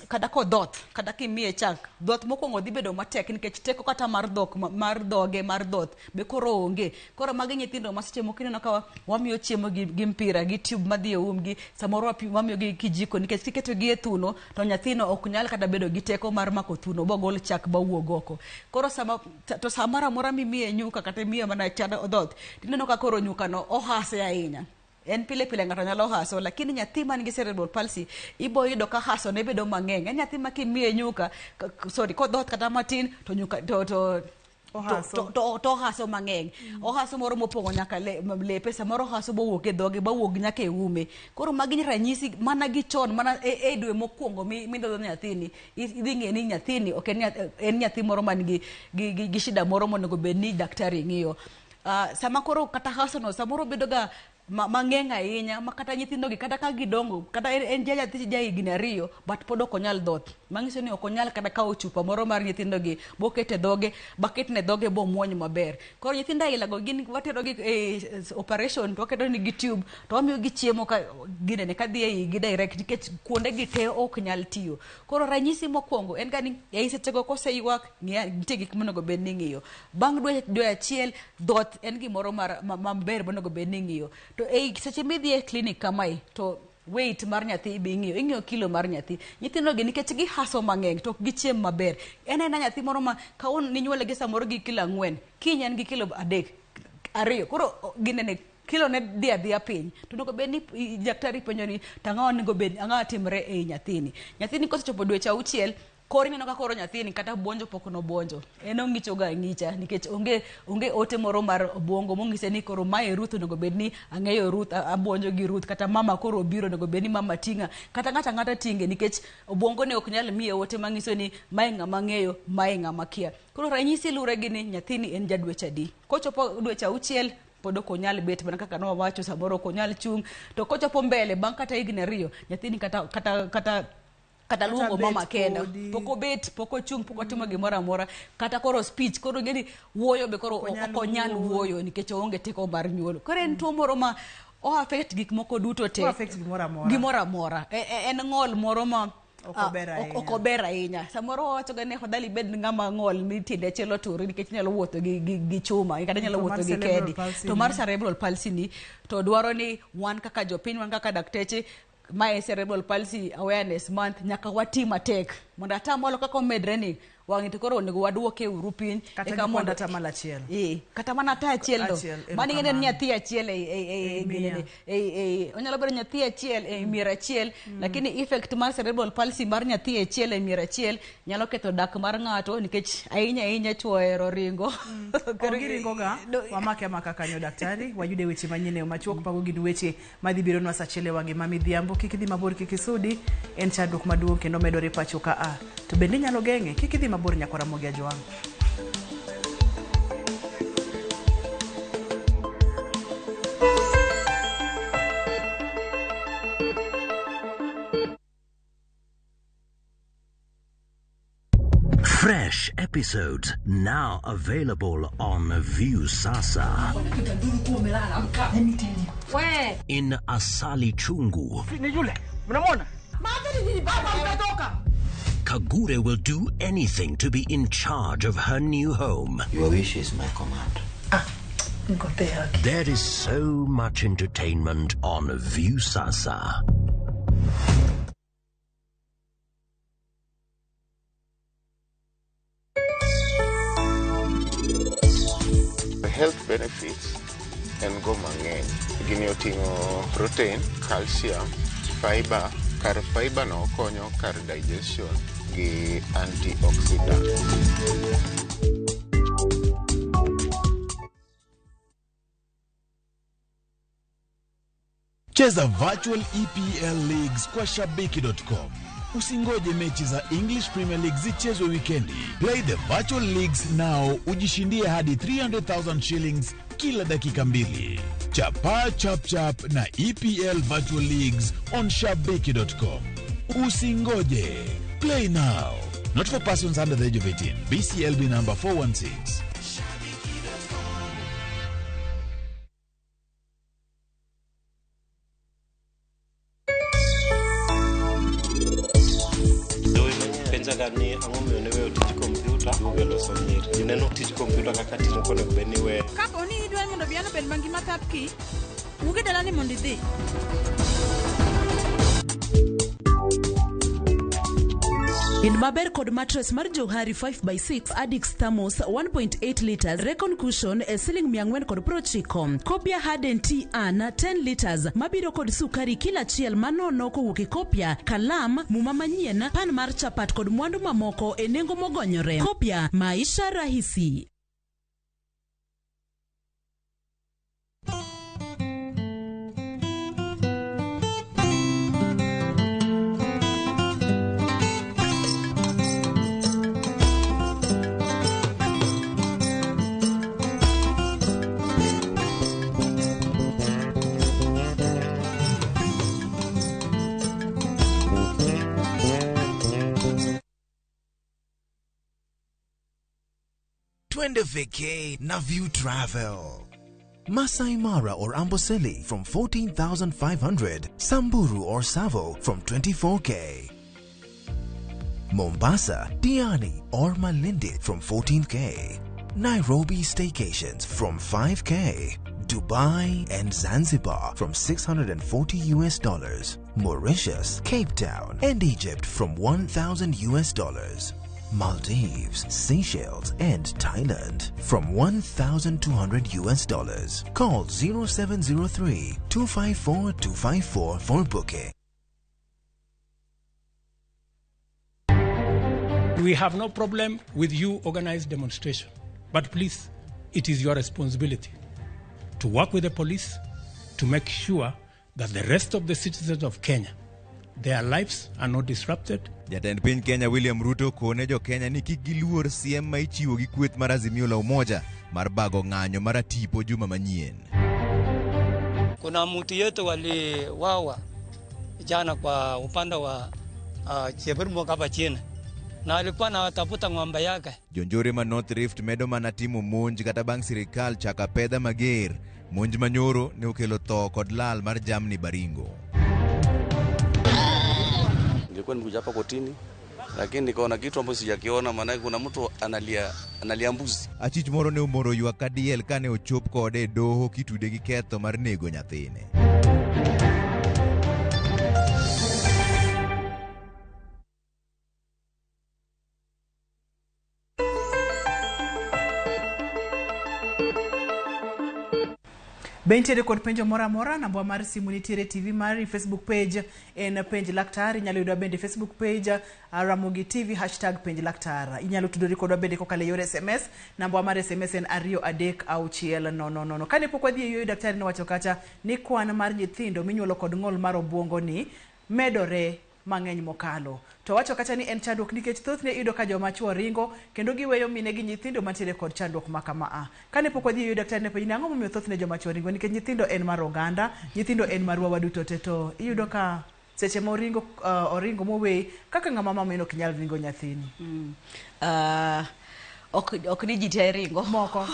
[SPEAKER 2] kata kodhoth kata kimiye chak, dhoth mokwongo dhi bedo matek nikech teko kata mar dhok mar dhoge mar dhoth be koro onge. Koro magi nyithindo ma seche moko ineno ka wamiyo chiemo gi mpira gi tube madhi e umgi, samoro wamiyo gi kijiko nikech kiketo gi e thuno to nyathino ok nyal kata bedo gi teko mar mako thuno bogol chak bawuog oko. Koro sama to samoro amora mimiye nyuka kata imiye mana chad dhoth, tineno ka koro nyuka no ohase ahinya. En pile pile ng'ato nyalo haso, lakini nyathi man gi cerebral palsy ibo yudo ka haso ne bedo mang'eny. En nyathi ma kimiye nyuka, sorry, kodhoth kata matin to nyuka to
[SPEAKER 1] Ohaso.
[SPEAKER 2] To ohaso mang'eny. Ohaso moro mopong'o nyaka lepe, samoro ohaso bowuok e dhoge, bawuog nyaka e ume. Koro magi ranyisi mana gi chon, mana e dwe mokwongo mindhodho nyathini, idhi ng'e ni nyathini ok en nyathi moro man gi shida moro monego bed ni daktari ng'iyo. Sama koro kata haso no samoro bedo ga mang'eny ahinya ma kata nyithindo gi kata ka gidongo kata en nyathi ja higni 2 but pod ok onyal dhoth, manyiso ni ok onyal kata kawo chupa moro mar nyithindo gi boket e dhoge baketne dhoge bomuony maber. Koro nyithindo aila go gin watero gi e operation to waketo nigi tube to wamiyo gi chiemo ka ginene ka dhi e igi direct nikech kuonde gi te ok nyal tiyo. Koro ranyisi mokwongo en ga ni ei sechego koseywak nitie gik monego bed ni ing'iyo. Bang' dwe achiel dhoth en gimoro mar maber monego bed ni ing'iyo. To ei seche midhi e clinic kamae to weight mar nyathi be ing'iyo, ing'iyo kilo mar nyathi. Nyithindo gi nikech gihaso mang'eny to ok gichiem maber. En aena nyathi moro ma kawuono ninyuole gi samoro gi kilo 4, kiny en gi kilo 3, 2. Koro ginene kilo ne dhi adhiya piny. To onego bed ni daktari penjo ni to ang'o onego bed ang'o timre ei nyathini. Nyathini kosechopo dweche 6 koro ineno ka koro nyathini kata buonjo pok nobuonjo. En ong'icho ga ang'icha nikech onge ote moro mar obwongo mong'ise ni koro mae Ruth onego bed ni ang'eyo Ruth, abuonjo gi Ruth, kata mama koro obiro onego bed ni mama ting'a, kata ng'ato ang'ata tinge nikech obwongo ne ok nyal miye ote mang'iso ni mae ng'ama ng'eyo, mae ng'ama kia. Koro ranyisi lure gi ni nyathini en ja dweche adi. Kochopo dweche 6 pod ok onyal bet mana kaka nowacho, samoro ok onyal chung', to kochopo mbele bang' kata higni 2 nyathini kata luongo mama kenda, pok obet, pok ochung', pok otimo gimoro amora, kata koro speech koro ng'eni wuoyo be koro ok onyal wuoyo nikech oonge teko mar nyuol. Koro en tuo moro ma o affect gik moko duto te,
[SPEAKER 1] o affect gimoro amora,
[SPEAKER 2] gimoro amora. En ng'ol moro ma
[SPEAKER 1] ok
[SPEAKER 2] ober ahinya. Samoro wawacho ga ni afadhali bed ng'ama ng'ol mi tiende achiel otur nikech inyalo wuotho gi chuma kata inyalo wuotho gi kedi. To mar cerebral palsy ni to dwaro ni wan kaka jopiny, wan kaka dakteche, mae cerebral palsy awareness month nyaka wati matek mondo atamalo kaka omedre ni wang'e to koro onego waduoke uru piny
[SPEAKER 1] eka mondo atamalo achiel.
[SPEAKER 2] Kata mana ata achiel no mano ing'e ni nyathi achiel e onyalo bedo nyathi achiel e mier achiel, lakini effect mar cerebral palsy mar nyathi achiel e mier achiel nyalo ketho dak mar ng'ato nikech ahinya ahinya chuo ohero ringo.
[SPEAKER 1] Giringo ga wamake amaka kanyo daktari, wayude weche manyien e machuok pago gin weche madhi bironwa sa achiel e wang'e ma midhiambo. Kik idhi mabor, kik isudi, en chandruok maduong' kendo medore pacho ka a. To bende inyalo geng'e, kik idhi mabor nyakwara Ramogi Ajwang'.
[SPEAKER 8] Fresh episodes now available on Viusasa. In Asali Chungu, Kagure will do anything to be in charge of her new home.
[SPEAKER 6] Your wish is my command.
[SPEAKER 8] There is so much entertainment on Viusasa.
[SPEAKER 12] The health benefits en go mang'eny. Gini oting'o protein, calcium, fiber. Kar fiber no konyo kar digestion gi antioxidant.
[SPEAKER 4] Cheza virtual EPL leagues kwa shabiki.com. Usingoje mechi za English Premier League zichezwe wikendi. Play the virtual leagues now, ujishindie hadi 300,000 shillings kila dakika mbili. Chapa chap chap na EPL Virtual Leagues on shabiki.com. Usingoje. Play now. Not for persons under the age of 18. BCLB number 416.
[SPEAKER 13] Jowi penjaga ni ang'o miyo ne weyo tij kompyuta duogo e loso nyiri. Ji neno tij kompyuta kaka tich mok onego bed ni iweyo.
[SPEAKER 14] Kapo ni idwaro mondo obiano obed mangima thapki, wuog e dalani mondo idhi.
[SPEAKER 5] In maber kod matres mar Johari 5x6 Adix Thermos 1.8 liters Recon Cushion e siling 490. Kopia Harden Tea An 10 liters mabiro kod sukari kila achiel manono kowuok e Kopia, kalam, muma manyien, pan mar chapat kod mwandu mamoko e nengo mogonyore. Kopia, maisha rahisi.
[SPEAKER 15] Twende vacay na View Travel. Masai Mara or Amboseli from 14,500, Samburu or Savo from 24K. Mombasa, Diani or Malindi from 14K. Nairobi staycations from 5K. Dubai and Zanzibar from 640 US dollars. Mauritius, Cape Town and Egypt from 1000 US dollars. Maldives, Seychelles and Thailand from 1200 US dollars. Call 0703 254 254 for booking.
[SPEAKER 16] We have no problem with you organized demonstration, but please, it is your responsibility to work with the police to make sure that the rest of the citizens of Kenya, their lives are not disrupted.
[SPEAKER 17] Jatend piny Kenya William Ruto kone jo Kenya ni kik giluor siem ma ichiwo gi kweth mar Azimio la Umoja mar bago ng'anyo mar atipo juma manyien.
[SPEAKER 18] Kuna mtu yetu waliwawa jana kwa upande wa Cheburmok hapa chini, na alikuwa anatafuta ng'ombe yake.
[SPEAKER 17] Jonjore ma North Rift medo mana timo monj kata bang' sirikal chako apedha mager. Monj manyoro ne okelo tho kod lal mar jamni Baringo.
[SPEAKER 19] Nilikuwa nimekuja hapa kotini, lakini nikaona kitu ambacho sijakiona, maana kuna mtu analia analia mbuzi.
[SPEAKER 17] Achich moro ne omoro ywak ka diel kane ochop kode e doho kitude gi ketho mar nego nyathine.
[SPEAKER 1] Be nitiere kod penjo moro amora? Namba mar simu nitiere TV mari, Facebook page en Penj Laktar. Inyalo yudwa bende Facebook page Ramogi TV hashtag Penj Laktar. Inyalo tudori kodwa bende kokalo e yor SMS. Namba mar SMS en 23600. Kane pok wadhi e yueyo, daktari nowacho kacha ni kwan mar nyithindo minyuolo kod ng'ol mar obuongo ni medore mang'eny mokalo. To wacho kacha ni en chandruok nikech thothne iyudo ka joma chuo ringo kendo giweyo mine gi nyithindo mantiere kod chandruok ma kama a. Kane pok wadhi e yueyo, daktari ne penjo ni ang'o momiyo thothne joma chuo ringo nikech nyithindo en mar oganda, nyithindo en marwa waduto te to iyudo ka seche ma oringo oringo moweyi kaka ng'ama mama ok nyal ringo nyathini.
[SPEAKER 2] Ok ni ji te ringo moko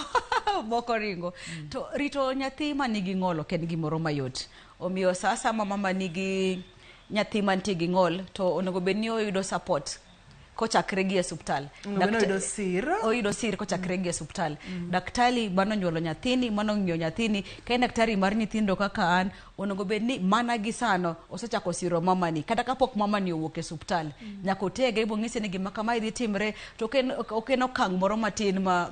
[SPEAKER 2] moko ringo to rito nyathi manigi ng'ol ok en gimoro mayot. Omiyo sa asaya mama nigi nyathi mantie gi ng'ol to onego bed ni oyudo support kochakre gi e osuptal.
[SPEAKER 1] Onego oyudo sir.
[SPEAKER 2] Oyudo sir kochakre gi e osuptal. Daktari manonyuolo nyathini, manong'iyo nyathini, ka en daktari mar nyithindo kaka an, onego bed ni mana gi sano osechako siro mamani kata kapok mamani owuok e osuptal. Nyaka otege bong'ise ni gima kamae dhi timre to ok en okang' moro matin ma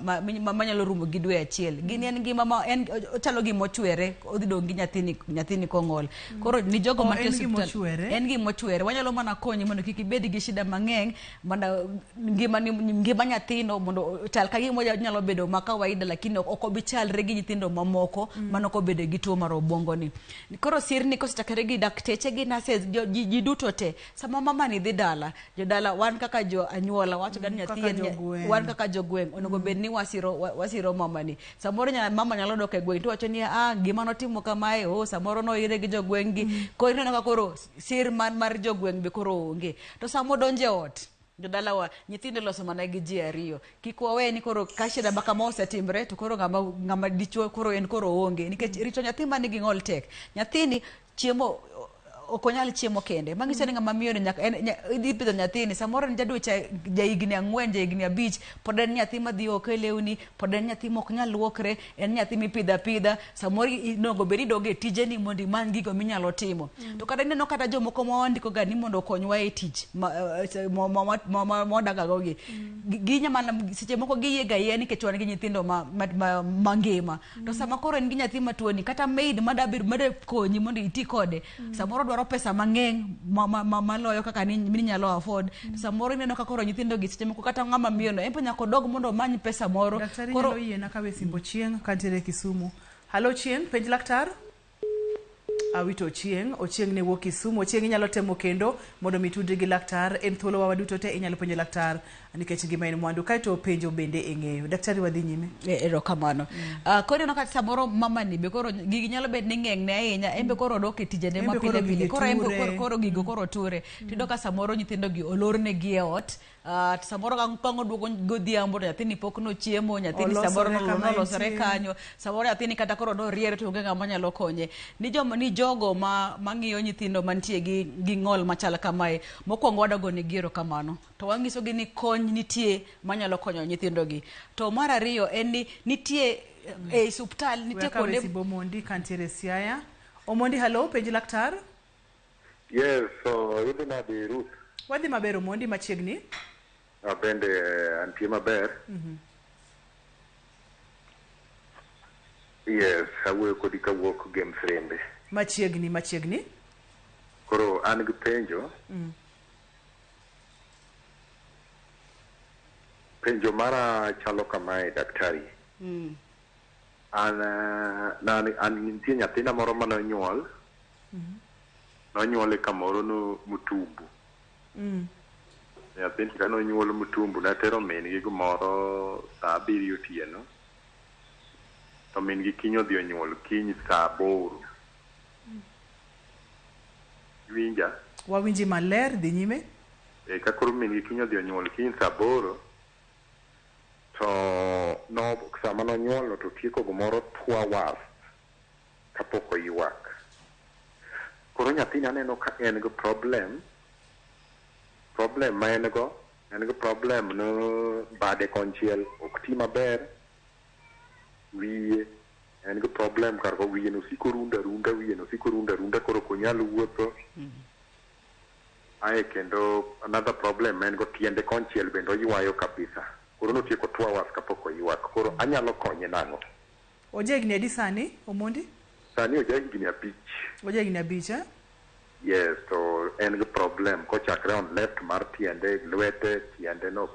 [SPEAKER 2] manyalo rumo gi dwe achiel. Gini en gima ma en ochalo gima ochwere, odhi dong' gi nyathini nyathini kong'ol. Koro ni jogo
[SPEAKER 1] Oh,
[SPEAKER 2] mantie
[SPEAKER 1] en gima
[SPEAKER 2] osuptal
[SPEAKER 1] ochwere?
[SPEAKER 2] En gima ochwere. Wanyalo mana konyi mondo kik ibed gi shida mang'eny. Mana ngima ni ngima nyathino mondo chal ka gima nyalo bedo ma kawaida, lakini ok obi chalre gi nyithindo mamoko manok obedo gi tuo mar obwongo ni. Koro sirni kosechakore gi dakteche gi nurses, ji duto te, sama mama ni dhi dala, jodala, wan kaka jo anyuola wacho ga ni nyathi
[SPEAKER 1] Kaka
[SPEAKER 2] en
[SPEAKER 1] jogweng'.
[SPEAKER 2] wan kaka jogweng' onego bed ni wasiro mama ni. Samoro mama nyalo dok e gweng' to wacho ni, ah, gima notimo kamae, oh, samoro noire gi jogweng' gi. Koro ineno ka koro sir man mar jogweng' be koro onge. To sama odonjo e ot, jodalawa, nyithindo iloso mana gi ji ariyo. Kik wawe ni koro ka shida ma kama osetimre to koro ng'ama dichuo koro en koro onge, nikech rito nyathi manigi ng'ol tek. Nyathini chiemo ok onyal chiemo kende, manyiso ni ng'ama miyo ni nyaka en idhi pidho nyathini. Samoro en jadweche, jahigni 4, jahigni 5, pod en nyathi madhi oko e lewni, pod en nyathi mok nyal luokre, en nyathi mipidho apidha. Samoro onego bed ni idog e tijeni mondo imany gigo minyalo timo. To kata ineno kata jomoko ma wandiko ga ni mondo okonywa e tich ma wadaga go gi. Ginya mana seche moko giyie ga yie nikech wan gi nyithindo ma mangima. To sama koro en gi nyathi matuo ni, kata maid mada mada konyi mondo iti kode, samoro dwaro pesa mang'eny maloyo kaka ninyalo afford. Samoro ineno ka koro nyithindo gi seche moko kata ng'ama miyo no en be nyaka odog mondo omany pesa moro.
[SPEAKER 1] Daktari,
[SPEAKER 2] Koro
[SPEAKER 1] nyalo yiena kawe simbo Chieng' kantiere Kisumu. Halo Chieng', penj laktar. Awito Ochieng', Ochieng' ne wuok Kisumu. Ochieng', inyalo temo kendo mondo mi tudri gi laktar. En thuolo wa waduto te inyalo penjo laktar nikech ngima en mwandu. Kaeto penjo bende e ng'eyo. Daktari, wadhi nyime.
[SPEAKER 2] Erokamano. Koro ineno ka samoro mama ni be koro gigi nyalo bet ni ng'eng ne ahinya, en be koro odok e tijene
[SPEAKER 1] En
[SPEAKER 2] ma
[SPEAKER 1] be koro
[SPEAKER 2] pile pile.
[SPEAKER 1] gigi
[SPEAKER 2] Koro en be
[SPEAKER 1] ture.
[SPEAKER 2] koro gigo koro ture. Tiyudo ka samoro nyithindo gi olornegi e ot. To samoro ka ang' oduogo godhiambo to nyathini pok nochiemo, nyathini samoro
[SPEAKER 1] Olosore kama
[SPEAKER 2] nolosore
[SPEAKER 1] entie.
[SPEAKER 2] kanyo, samoro nyathini kata koro noriere to onge ng'ama nyalo konye. Ni jogo ma mang'iyo nyithindo mantie gi ng'ol machal kamae, mokwongo wadago negi erokamano. To wanyisogi ni kony nitie manyalo konyo nyithindo gi. To mar ariyo en ni nitie e osiptal nitie
[SPEAKER 1] We akawe
[SPEAKER 2] kuonde
[SPEAKER 1] simbo Omondi kantiere Siaya. Omondi, halo, penj laktar.
[SPEAKER 20] Yes, so idhi nade, Ruth?
[SPEAKER 1] Wadhi maber, Omondi, machiegni.
[SPEAKER 20] Abende antie maber. Yes, awuoyo kodi kawuok Games Rembe.
[SPEAKER 1] Machiegni, machiegni.
[SPEAKER 20] Koro an gi penjo. Penjo mara chalo kamae, daktari. An nitie nyathina moro mane onyuol. Nonyuole kamoro no Mutumbu. Nyathini ka nonyuol Mutumbu, natero min gi gimoro saa 7 otieno. To min gi kiny odhi onyuol kiny saa 8. Iwinja?
[SPEAKER 1] Wawinji maler, dhi nyime.
[SPEAKER 20] E, ka koro min gi kiny odhi onyuol kiny saa 8, to no sama nonyuolo to tieko gimoro 2 hours kapok oywak. Koro nyathini aneno ka en gi problem. Problem ma en go, en gi problem no bade konchiel ok ti maber, wiye en gi problem kar ko wiye no siko rundo arunda, wiye no siko rundo arunda, koro ok onyal wuotho. Ae kendo another problem ma en go, tiende konchiel bende oywayo kabisa. Koro notieko 2 hours kapok oywak. Koro anyalo konye nang'o?
[SPEAKER 1] Oja higni adi sani, Omondi?
[SPEAKER 20] Sani oja higni 5.
[SPEAKER 1] Oja higni 5, eh?
[SPEAKER 20] Yes, to en gi problem kochakre on left mar tiende, lwete, tiende no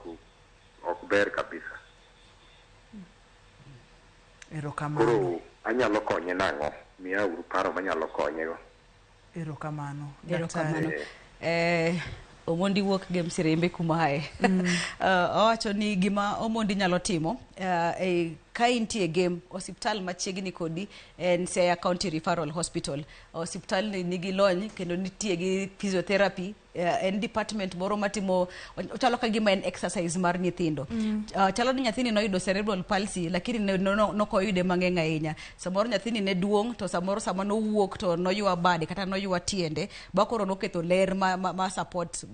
[SPEAKER 20] ok ber kabisa.
[SPEAKER 1] Erokamano.
[SPEAKER 20] Koro anyalo konye nang'o? Miya uru paro manyalo konyego.
[SPEAKER 1] Erokamano.
[SPEAKER 2] Erokamano.
[SPEAKER 1] Daktari.
[SPEAKER 2] Omondi wuok Games Rembe kuma ae. Owacho ni gima Omondi nyalo timo ka intie game, osiptal machiegni kodi en Siaya County Referral Hospital. Osiptal ni nigi lony kendo nitie gi physiotherapy, en department moro matimo ochalo ka gima en exercise mar nyithindo. Chalo ni nyathini noyudo cerebral palsy, lakini nokoyude mang'eny ahinya. Samoro nyathini ne duong' to samoro sama nowuok to noywa bade kata noywa tiende ba koro noketho ler ma support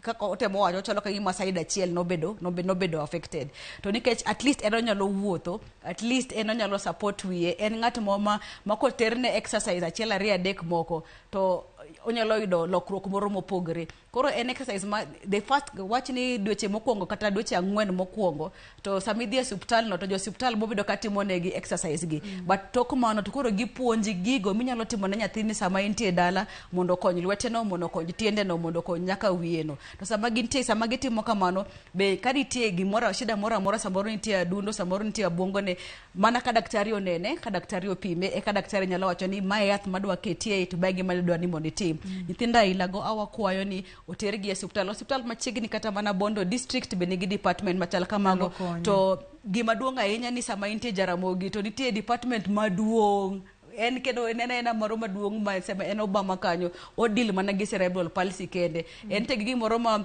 [SPEAKER 2] kaka otemo wacho, chalo ka gima side achiel nobedo affected. To nikech at least en onyalo wuotho, at least en onyalo support wiye, en ng'at mo ma koterne exercise achiel, ariyo, adek moko to onyalo yudo lokruok moro mopogore. Koro en exercise ma the first wach ni dweche mokwongo kata dweche 4 mokwongo, to sama idhi e osiptal no to jo osiptal bobedo ka timo negi exercise gi. But tok mano to koro gipuonji gigo minyalo timo ne nyathini sama entie e dala mondo okony lweteno, mondo okony tiendeno, mondo okony nyaka wiyeno. To sama gintie, sama gitimo kamano, be ka nitie gimoro, shida moro amora, samoro nitie adundo, samoro nitie abuongone, mana ka daktari onene, ka daktari opime, eka daktari nyalo wacho ni mae yath madwa ketie to mae gima idwa ni mondo itim. Nyithindo ailago awakwayo ni otergi e osiptal. Osiptal machiegni kata mana Bondo district be nigi department machal kamago. To gima duong' ahinya ni sama intie Jaramogi to nitie department maduong' en kendo en aena moro maduong' ma sama en Obama kanyo odil mana gi cerebral palsy kende. En te gi gimoro ma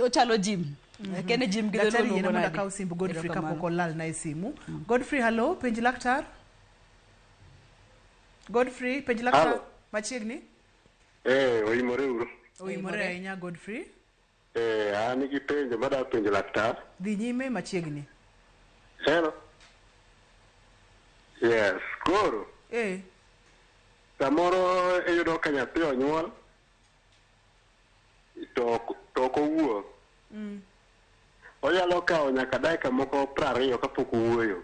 [SPEAKER 2] ochalo gym. Kene gym gi dholuo
[SPEAKER 1] Daktari yiena
[SPEAKER 2] luongo
[SPEAKER 1] mondo
[SPEAKER 2] nade?
[SPEAKER 1] akaw simb Godfrey
[SPEAKER 2] Erokamano.
[SPEAKER 1] kapok olalna e simu. Godfrey, hello, penj laktar. Godfrey, penj laktar.
[SPEAKER 20] Hello.
[SPEAKER 1] Machiegni.
[SPEAKER 20] Oimore uru.
[SPEAKER 1] Oimore ahinya Godfrey.
[SPEAKER 20] An gi penjo madwa penjo laktar.
[SPEAKER 1] Dhi nyime machiegni.
[SPEAKER 20] Hello. Yes, koro samoro iyudo ka nyathi onyuol to ok owuo. Onyalo kawo nyaka dakika moko 20 kapok owuoyo.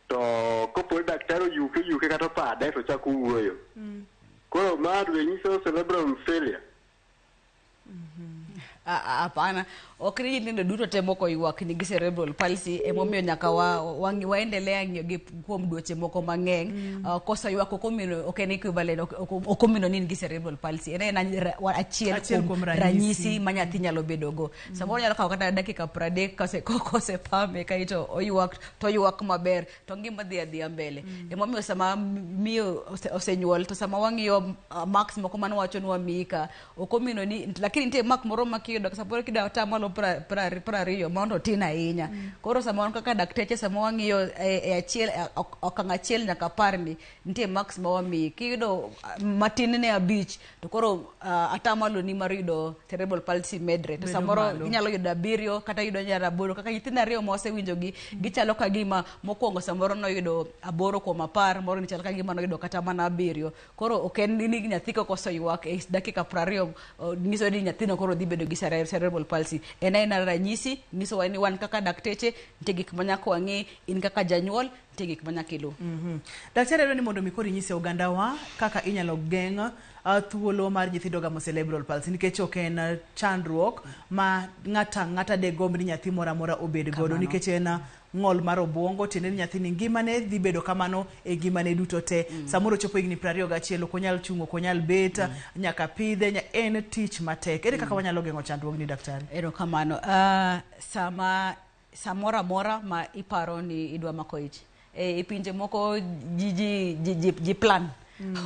[SPEAKER 20] To kopo ni daktari oyuke kata opade to ochako wuoyo. Koro ma dwe nyiso cerebral failure.
[SPEAKER 2] Hapana, ok ni nyithindo duto te moko ywak nigi cerebral palsy, emomiyo nyaka waendelea ng'iyo gi kuom dweche moko mang'eny. Koso ywak ok omino, ok en equivalent, ok omino ni in gi cerebral palsy. En achiel kuom ranyisi ma nyathi nyalo bedogo. Samoro nyalo kawo kata dakika 30 kosepame kaeto oywak to oywak maber to ngima dhi adhiya mbele. Emomiyo sama miyo osenyuol to sama wang'iyo marks moko mane wacho ni wamiyi ka, ok omino ni, lakini nitie mark moro ma kiyudo samoro kiyudo atamalo 20 mondo tin ahinya. Koro sama wan kaka dakteche sama wang'iyo e achiel okang' 1 nyaka 10 ni nitie marks ma wamiyi. Kiyudo matin ne 5 to koro atamalo ni mar yudo cerebral palsy medre. To samoro inyalo yudo 7 kata yudo nyara 8 kaka nyithindo 2 ma wasewinjogi gichalo ka gima mokwongo samoro noyudo 8 kuom 10, moro ni chal ka gima noyudo kata mana 7. Koro ok en ni nyathi kokoso ywak e dakika 20 nyiso ni nyathino koro dhi bedo gi cerebral palsy. En aena ranyisi nyisowa ni wan kaka dakteche nitie gik ma nyaka wang'i, in kaka janyuol nitie gik ma nyaka iluw.
[SPEAKER 1] Daktari adwa ni mondo mi koro inyise ogandawa kaka inyalo geng' thuolo mar nyithindo gamo cerebral palsy, nikech ok en chandruok ma ng'ata ng'ata de gomb ni nyathi moro amora obed godo, nikech en ng'ol mar obuongo, tiende ni nyathini ngimane dhi bedo kamano e ngimane duto te. Samoro chopo higni 21 ok onyal chung', ok onyal bet, nyaka pidhe, en tich matek. Ere kaka wanyalo geng'o chandruogni daktari?
[SPEAKER 2] Erokamano. Samoro amora ma iparo ni idwa mako ich, e pinje moko ji plan.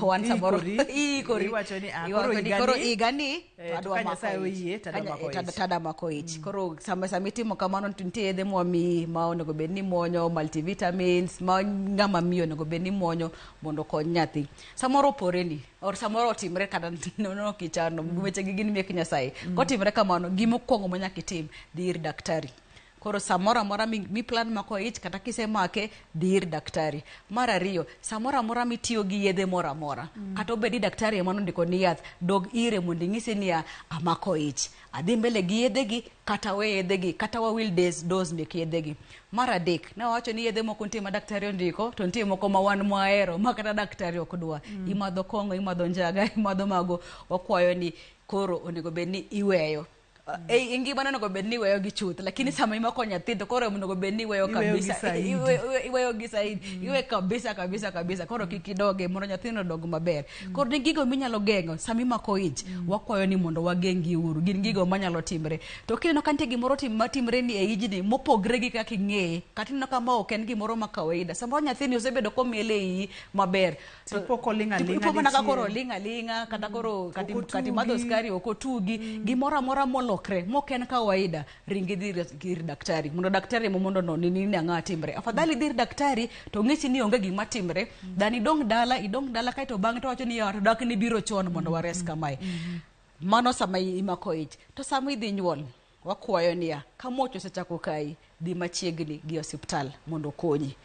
[SPEAKER 2] Wan samoro iikori.
[SPEAKER 1] Iwacho ni
[SPEAKER 2] koro higani to adwa mako ich. Koro sama itimo kamano to nitie yedhe mwamiyi ma onego bed ni muonyo, multivitamins ma ng'ama miyo onego bed ni muonyo mondo okony nyathi. Samoro oporeni or samoro otimre kata nono kichano, weche gi gin mek Nyasaye. Kotimre kamano, gima okwongo ma nyaka itim, dhi ir daktari. Koro samoro amora mi plan mako ich kata kisemake, dhi ir daktari. Mar ariyo, samoro amora mitiyo gi yedhe moro amora, kata obed ni daktari ema nondiko ni yath, dog ire mondo inyise niya, amako ich, adhi mbele gi yedhegi kata we yedhegi, kata wawil dose mek yedhegi. Mar adek, ne wawacho ni yedhe moko nitie ma daktari ondiko, to nitie moko ma wan mwahero ma kata daktari ok dwa. Imadho kong'o, imadho njaga, imadho mago, wakwayo ni koro onego bed ni iweyo. E ngima onego bed ni iweyo gi chuth, lakini sama imako nyathi to koro onego bed ni iweyo kabisa, iweyo gi saidi, iwe kabisa kabisa kabisa. Koro kik idoge mondo nyathino odong maber. Koro ni gigo minyalo geng'o sama imako ich, wakwayo ni mondo wageng' gi uru, gin gigo manyalo timre. To kineno ka nitie gimoro matimre ni e ijni mopogre gi kaka ing'eye, kata ineno ka ma ok en gimoro ma kawaida, samoro nyathini osebedo komiel e iyi maber, ipo mana ka koro oling' aling'a, kata koro kati madho sukari ok otugi, gimoro amora molokre mok en kawaida, ringi dhi ir daktari mondo daktari ema mondo onon ni ang'o timre. Afadhali dhi ir daktari to ng'isi ni onge gima timre, than idong dala kaeto bang'e to wacho ni to dak ni biro chon mondo wares kamae. Mano sama imako ich. To sama idhi nyuol, wakwayo niya, ka muoch osechako kayi, dhi machiegni gi osiptal mondo okonyi.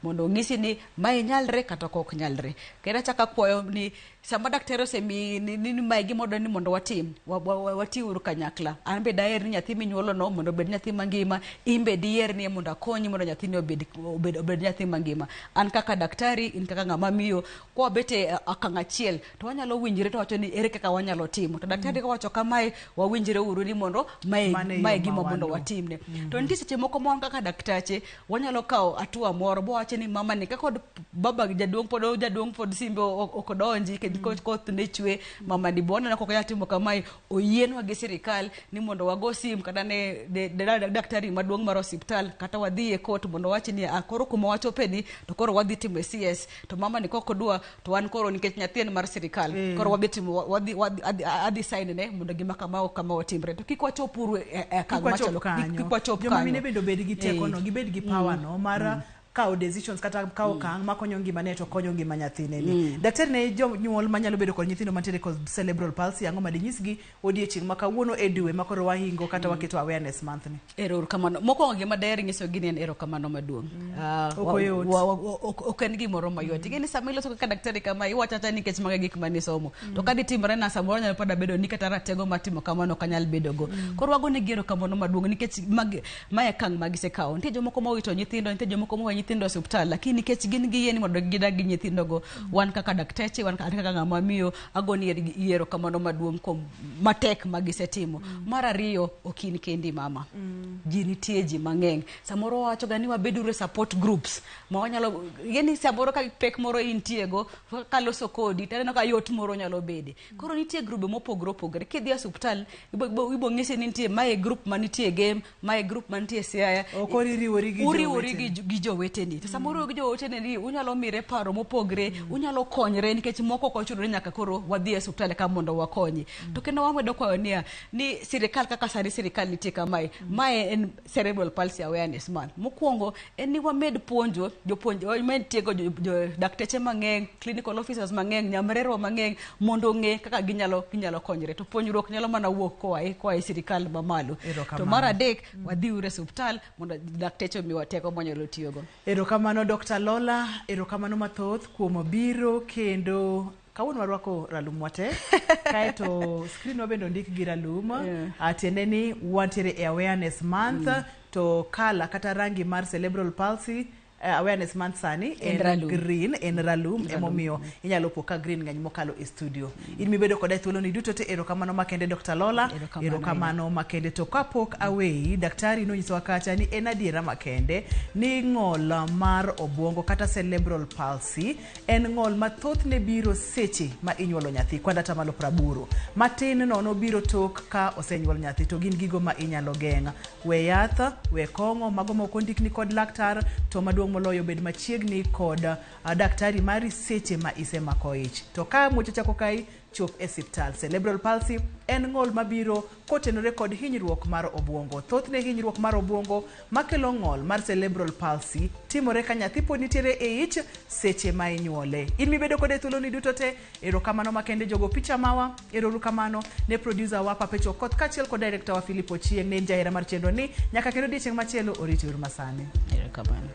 [SPEAKER 2] Mondo ong'isi ni mae nyalre kata ok nyalre. Kendo achako akwayo ni sama daktari osemiyi ni mae gima odwa ni mondo watim, watiuru kanyakla. An be daher ni nyathi minyuolo no mondo obed nyathi mangima, in be diher ni mondo akonyi mondo nyathini obed nyathi mangima. An kaka daktari, in kaka ng'ama miyo, kwabet e okang' achiel to wanyalo winjre to wacho ni ere kaka wanyalo timo. To daktari kowacho kamae, wawinjre uru ni mondo mae
[SPEAKER 1] Mano e
[SPEAKER 2] mae
[SPEAKER 1] yo ma
[SPEAKER 2] gima mondo
[SPEAKER 1] waluw.
[SPEAKER 2] watimne. To nitie seche moko ma wan kaka daktache wanyalo kawo hatua moro bwawacho ni mama ni kaka baba jaduong' pod jaduong' pod simbe ok odonji kendo koth ne chwe mama ni bo waneno kok onyal timo kamae oyienwa gi sirikal ni mondo wago sim kata ne daktari maduong' mar osiptal kata wadhi e court mondo wach ni ah, koro kuma wachope ni to koro wadhi timo e CS to mama ni kok odwa to wan koro nikech nyathi en mar sirikal koro wadhi timo adhi sign ne mondo gima kama kama otimre to kik wachop uru e okang'
[SPEAKER 1] Kik wachop
[SPEAKER 2] machalo
[SPEAKER 1] kanyo.
[SPEAKER 2] kik wachop
[SPEAKER 1] Joma
[SPEAKER 2] kanyo
[SPEAKER 1] mine bende obed gi teko no, gibed gi power no mar kawo decisions kata kawo okang' makonyo ngimane to konyo ngima nyathine ni. Daktari ne jonyuol manyalo bedo kod nyithindo mantiere kod cerebral palsy ang'o madinyisgi odiechieng' ma kawuono e dwe ma koro wahingo kata waketo awareness month ni.
[SPEAKER 2] Erokamano. Mokwongo gima daher nyisogi ni en erokamano maduong'.
[SPEAKER 1] Ok oyot.
[SPEAKER 2] Ok en gimoro mayot. Ing'e ni sama iloso kaka daktari kama iwacho awacha nikech mago e gik manisomo. To ka ditimore na samoro nyalo pada bedo ni kata ratego mar timo kamano ok anyal bedo go. Koro wagonegi erokamano maduong' nikech mae okang' ma gisekawo. Nitie jomoko mowito nyithindo, nitie jomoko moweyo nyithindo e osiptal, lakini nikech gin gi yie ni mondo gidag gi nyithindogo, wan kaka dakteche, wan kaka ng'ama miyo, agoni erokamano maduong' kuom matek ma gisetimo. Mar ariyo, ok in kendi mama. Ji nitie ji mang'eny. Samoro wawacho ga ni wabeduru e support groups ma wanyalo, yani samoro ka pek moro intie go, kaloso kodi, to aneno ka yot moro nyalo bede. Koro nitie grube mopogore opogore. Kidhi e osiptal, ibo ng'isi ni nitie mae group manitie Gem, mae group manitie Siaya.
[SPEAKER 1] Ok iriwori gi
[SPEAKER 2] Uriwori
[SPEAKER 1] joweteni.
[SPEAKER 2] gi joweteni. To samoro uriwori gi joweteni ni unyalo mire paro mopogre, unyalo konyre nikech moko ok ochuno ni nyaka koro wadhi e osiptal ka mondo wakonyi. To kendo wamedo kwayo niya, ni sirikal kaka sani sirikal nitie kamae, mae en cerebral palsy awareness month. Mokwongo en ni wamed puonjo jopuonj, wamed tiego jo dakteche mang'eny, clinical officers mang'eny, nyamrerwa mang'eny mondo ong'e kaka ginyalo konyre. To puonjruok nyalo mana wuok koa e sirikal mamalo.
[SPEAKER 1] Erokamano.
[SPEAKER 2] To mar adek, wadhi uru e osiptal mondo dakteche omiwa teko mwanyalo tiyogo.
[SPEAKER 1] Erokamano Dr. Lola, erokamano mathoth kuom biro kendo kawuono warwako ralum wate kaeto screen wa bende ondik gi ralum. Tiende ni wantiere e awareness month to kala kata rangi mar cerebral palsy awareness month sani
[SPEAKER 2] En
[SPEAKER 1] en
[SPEAKER 2] ralum.
[SPEAKER 1] green, en ralum
[SPEAKER 2] Ralum.
[SPEAKER 1] emomiyo inyalo po ka green ng'eny mokalo e studio. In mibedo koda e thuoloni duto te erokamano makende Dr. Lola,
[SPEAKER 2] Erokamano
[SPEAKER 1] erokamano makende. To kapok aweyi, daktari nonyisowa kacha ni en adiera makende ni ng'ol mar obwongo kata cerebral palsy en ng'ol ma thothne biro seche ma inyuolo nyathi kwan atamalo 80. Matin nono biro tok ka osenyuol nyathi to gin gigo ma inyalo geng'. We yath, we kong'o, mago ma ok ondikni kod laktar, to maduong' moloyo bed machiegni kod daktari mari seche ma isemako ich. To ka muoch ochako kai, chop e siptal. Cerebral palsy en ng'ol mabiro kotenore kod hinyruok mar obwongo. Thothne hinyruok mar obwongo makelo ng'ol mar cerebral palsy timore ka nyathi pod nitiere e ich seche ma inyuole. In mibedo kode thuoloni duto te, erokamano makende jogo picha mawa, erokamano ne producer wa Perpetual Okoth kaachiel kod director wa Philip Ochieng' ne en jahera mar chenro ni nyaka kendo odiechieng' machielo oriti uru masani.
[SPEAKER 2] Erokamano.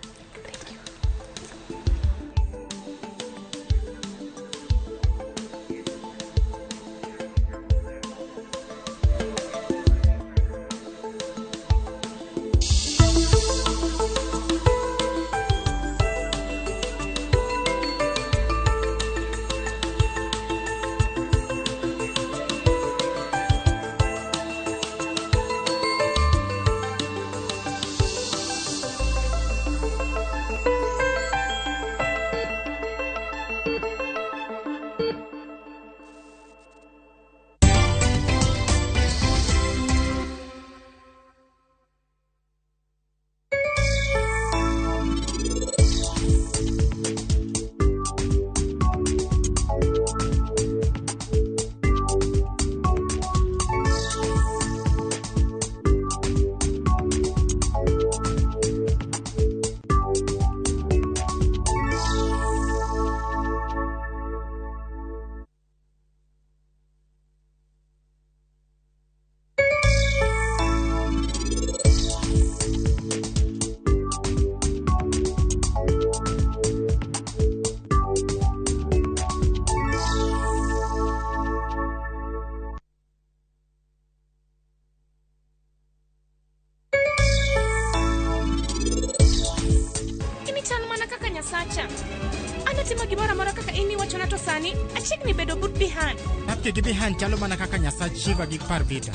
[SPEAKER 21] Yande timo gimoro amora kaka in iwachona to sani achiegni bedo but Bihan.
[SPEAKER 22] Tapki gi Bihan chalo mana kaka Nyasach Shiva gi Parvita.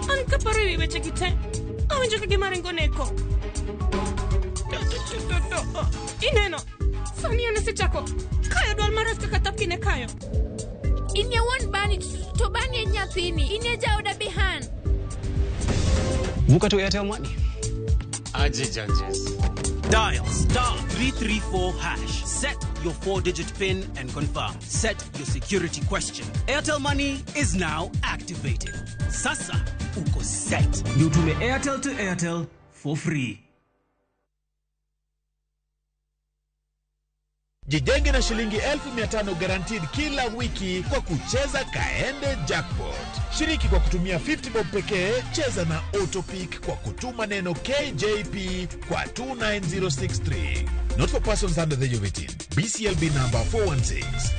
[SPEAKER 21] An kaparo ewi wechegi te, awinjo ka gima ringo neko. To. Ineno, sani an asechako kayo dwol marach kaka Tapki ne kayo.
[SPEAKER 23] In e wuon Bani to Bani en nyathini. In e jaoda Bihan.
[SPEAKER 24] Vuka to Airtel Money. Aje judges.
[SPEAKER 25] Dial star 334 hash. Set your 4-digit PIN and confirm. Set your security question. Airtel Money is now activated. Sasa uko set. Ndio tume Airtel to Airtel for free.
[SPEAKER 4] Jijenge na shilingi 1500 guaranteed kila wiki kwa kucheza Kaende Jackpot. Shiriki kwa kutumia 50 bob pekee, cheza na Autopick kwa kutuma neno KJP kwa 29063. Not for persons under the age of 18. BCLB number 416.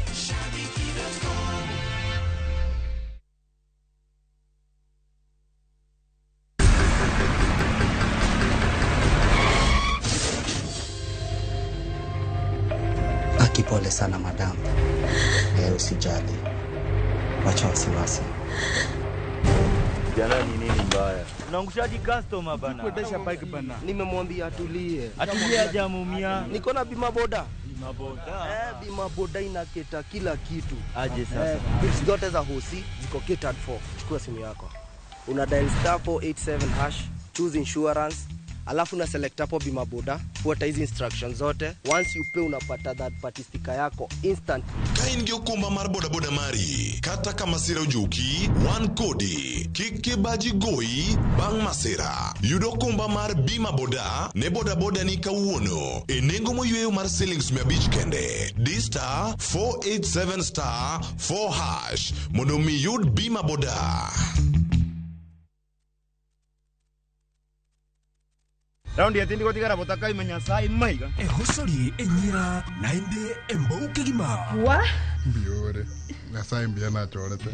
[SPEAKER 6] Aki pole sana madam. Usijali. Wacha wasiwasi.
[SPEAKER 7] Jana ni nini mbaya? Unaangushaji customer bana.
[SPEAKER 9] Kuendesha bike bana. Nimemwambia atulie.
[SPEAKER 7] Atulie hajamuumia.
[SPEAKER 9] Niko na bima boda.
[SPEAKER 7] Bima boda.
[SPEAKER 9] Bima boda inaketa kila kitu.
[SPEAKER 7] Aje sasa.
[SPEAKER 9] Bills zote za hosi ziko catered for. Chukua simu yako. Una dial star 487 hash, choose insurance, alafu una select hapo bima boda, fuata hizi instructions zote. Once you pay unapata third party sticker yako instant.
[SPEAKER 3] Ka in gi okumba mar bodaboda mari, kata ka masira ojuki, wan kodi. Kik kibaji goyi bang' masira. Yud okumba mar bima boda ne bodaboda ni kawuono e nengo moyweyo mar siling 500 kende. Di star 487 star 4 hash mondo mi yud bima boda.
[SPEAKER 7] Raundi ya tindi kotigara botaka imenya sai maiga.
[SPEAKER 26] Ehosori enyira nainde embouke gima.
[SPEAKER 27] Wa?
[SPEAKER 12] Mbiore. Nyasaye mbia na chorete.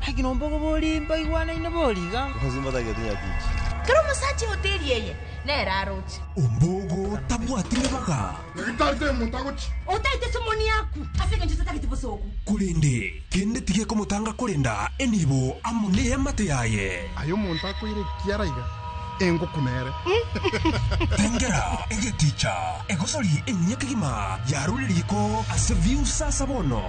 [SPEAKER 27] Hakino mbogo boli mbaigwana ina boliga.
[SPEAKER 7] Hozimba da getinya kichi.
[SPEAKER 23] Karo musachi hoteli yeye. Nera arochi.
[SPEAKER 26] Ombogo tabwati baga.
[SPEAKER 12] Ngitarite mutagochi.
[SPEAKER 14] Otaite somoni yaku. Asenge nchita kitibosoku.
[SPEAKER 26] Kulinde kende tige komutanga kulinda enibo amune amate yaye.
[SPEAKER 12] Ayo muntu akwire kiaraiga. Engo kunere.
[SPEAKER 26] Tengera egeticha egosori enyekigima yaruririko ase viusa sabono.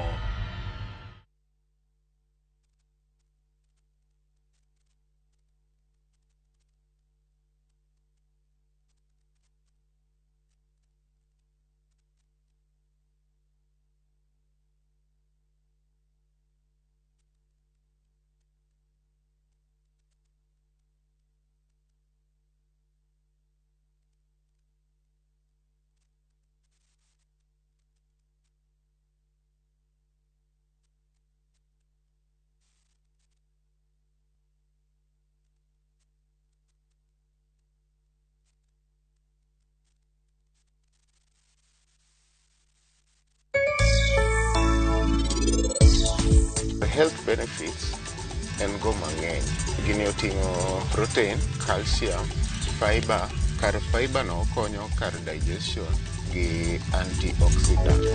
[SPEAKER 12] Health benefits en go mang'eny. Gini oting'o protein, calcium, fiber. Kar fiber no konyo kar digestion gi antioxidant.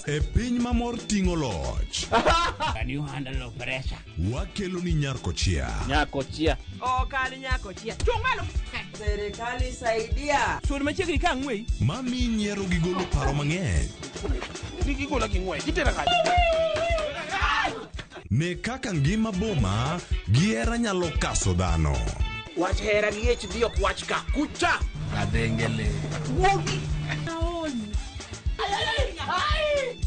[SPEAKER 3] E piny mamor ting'o loch.
[SPEAKER 28] Can you handle the pressure?
[SPEAKER 3] Wakelo ni Nyarkochia.
[SPEAKER 28] Nyarkochia.
[SPEAKER 1] Okal Nyarkochia. Chung malo.
[SPEAKER 29] Serikali saidia.
[SPEAKER 1] Sud machiegni ka ang'we.
[SPEAKER 3] Mami nyiero gi golo paro mang'eny.
[SPEAKER 1] Nigigola gi ng'wech. Itera kanye?
[SPEAKER 3] Ne kaka ngima boma gi hera nyalo kaso dhano.
[SPEAKER 1] Wach hera gi ich dhi ok wach ka. Kucha.
[SPEAKER 28] Kadengele.
[SPEAKER 1] Wuogi.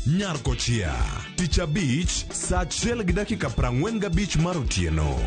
[SPEAKER 3] Nyarkochia. Tich abich saa 1:45 mar otieno.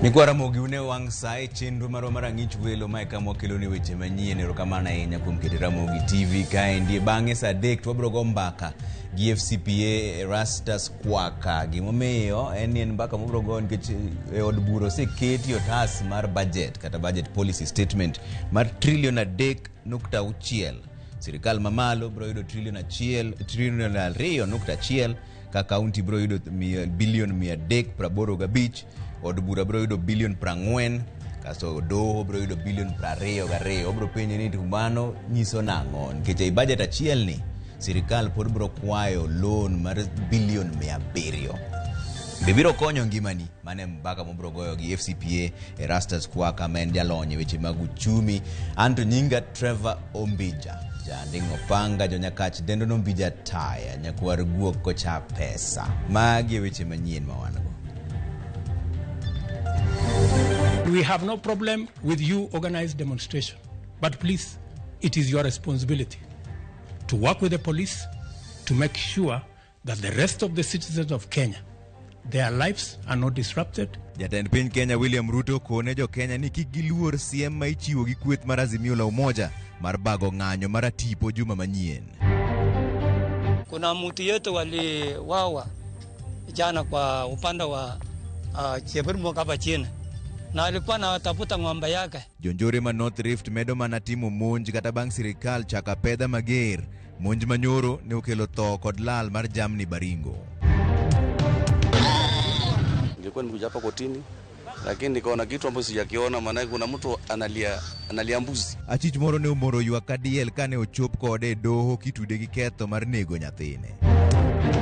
[SPEAKER 5] Mikwa Ramogi une wang' sa e chenro marwa mar ang'ich welo mae kama wakelo ni weche manyien. Erokamano ahinya kuom keto Ramogi TV kaendi. Bang'e sa 3 to wabiro go mbaka gi FCPA Erastus Kwaka. Gimomiyo en ni en mbaka mobiro go nikech e od bura oseketi otas mar budget kata budget policy statement mar trilion 3.6. Sirikal mamalo biro yudo trilion 1, trilion 2.1 ka kaunti biro yudo bilion 385, od bura biro yudo bilion 40, kasto doho biro yudo bilion 22. Obiro penje ni to mano nyiso nang'o nikech ei budget achiel ni sirikal pod biro kwayo loan mar bilion 700. Be biro konyo ngimani? Mano e mbaka mobiro goyo gi FCPA Erastus Kwaka ma en jalony e weche mag uchumi. Anto nyinga Trevor Ombija, janding' opanga jonyakach dendo nombija taya nyakwar guok kocha pesa. Magi e weche manyien ma wan go.
[SPEAKER 8] We have no problem with you organized demonstration, but please, it is your responsibility to work with the police to make sure that the rest of the citizens of Kenya, their lives are not disrupted.
[SPEAKER 17] Jatend piny Kenya William Ruto kone jo Kenya ni kik giluor siem ma ichiwo gi kweth mar Azimio la Umoja mar bago ng'anyo mar atipo juma manyien.
[SPEAKER 10] Kuna mtu yetu waliwawa jana kwa upande wa Chepirmok hapa chini, na alikuwa anatafuta ng'ombe yake.
[SPEAKER 17] Jonjore ma North Rift medo mana timo monj kata bang' sirikal chako apedha mager. Monj manyoro ne okelo tho kod lal mar jamni Baringo.
[SPEAKER 11] Nilikuwa nimekuja hapa kotini, lakini nikaona kitu ambacho sijakiona, maana kuna mtu analia mbuzi.
[SPEAKER 17] Achich moro ne omoro ywak kadiel kane ochop kode e doho kitude gi ketho mar nego nyathine.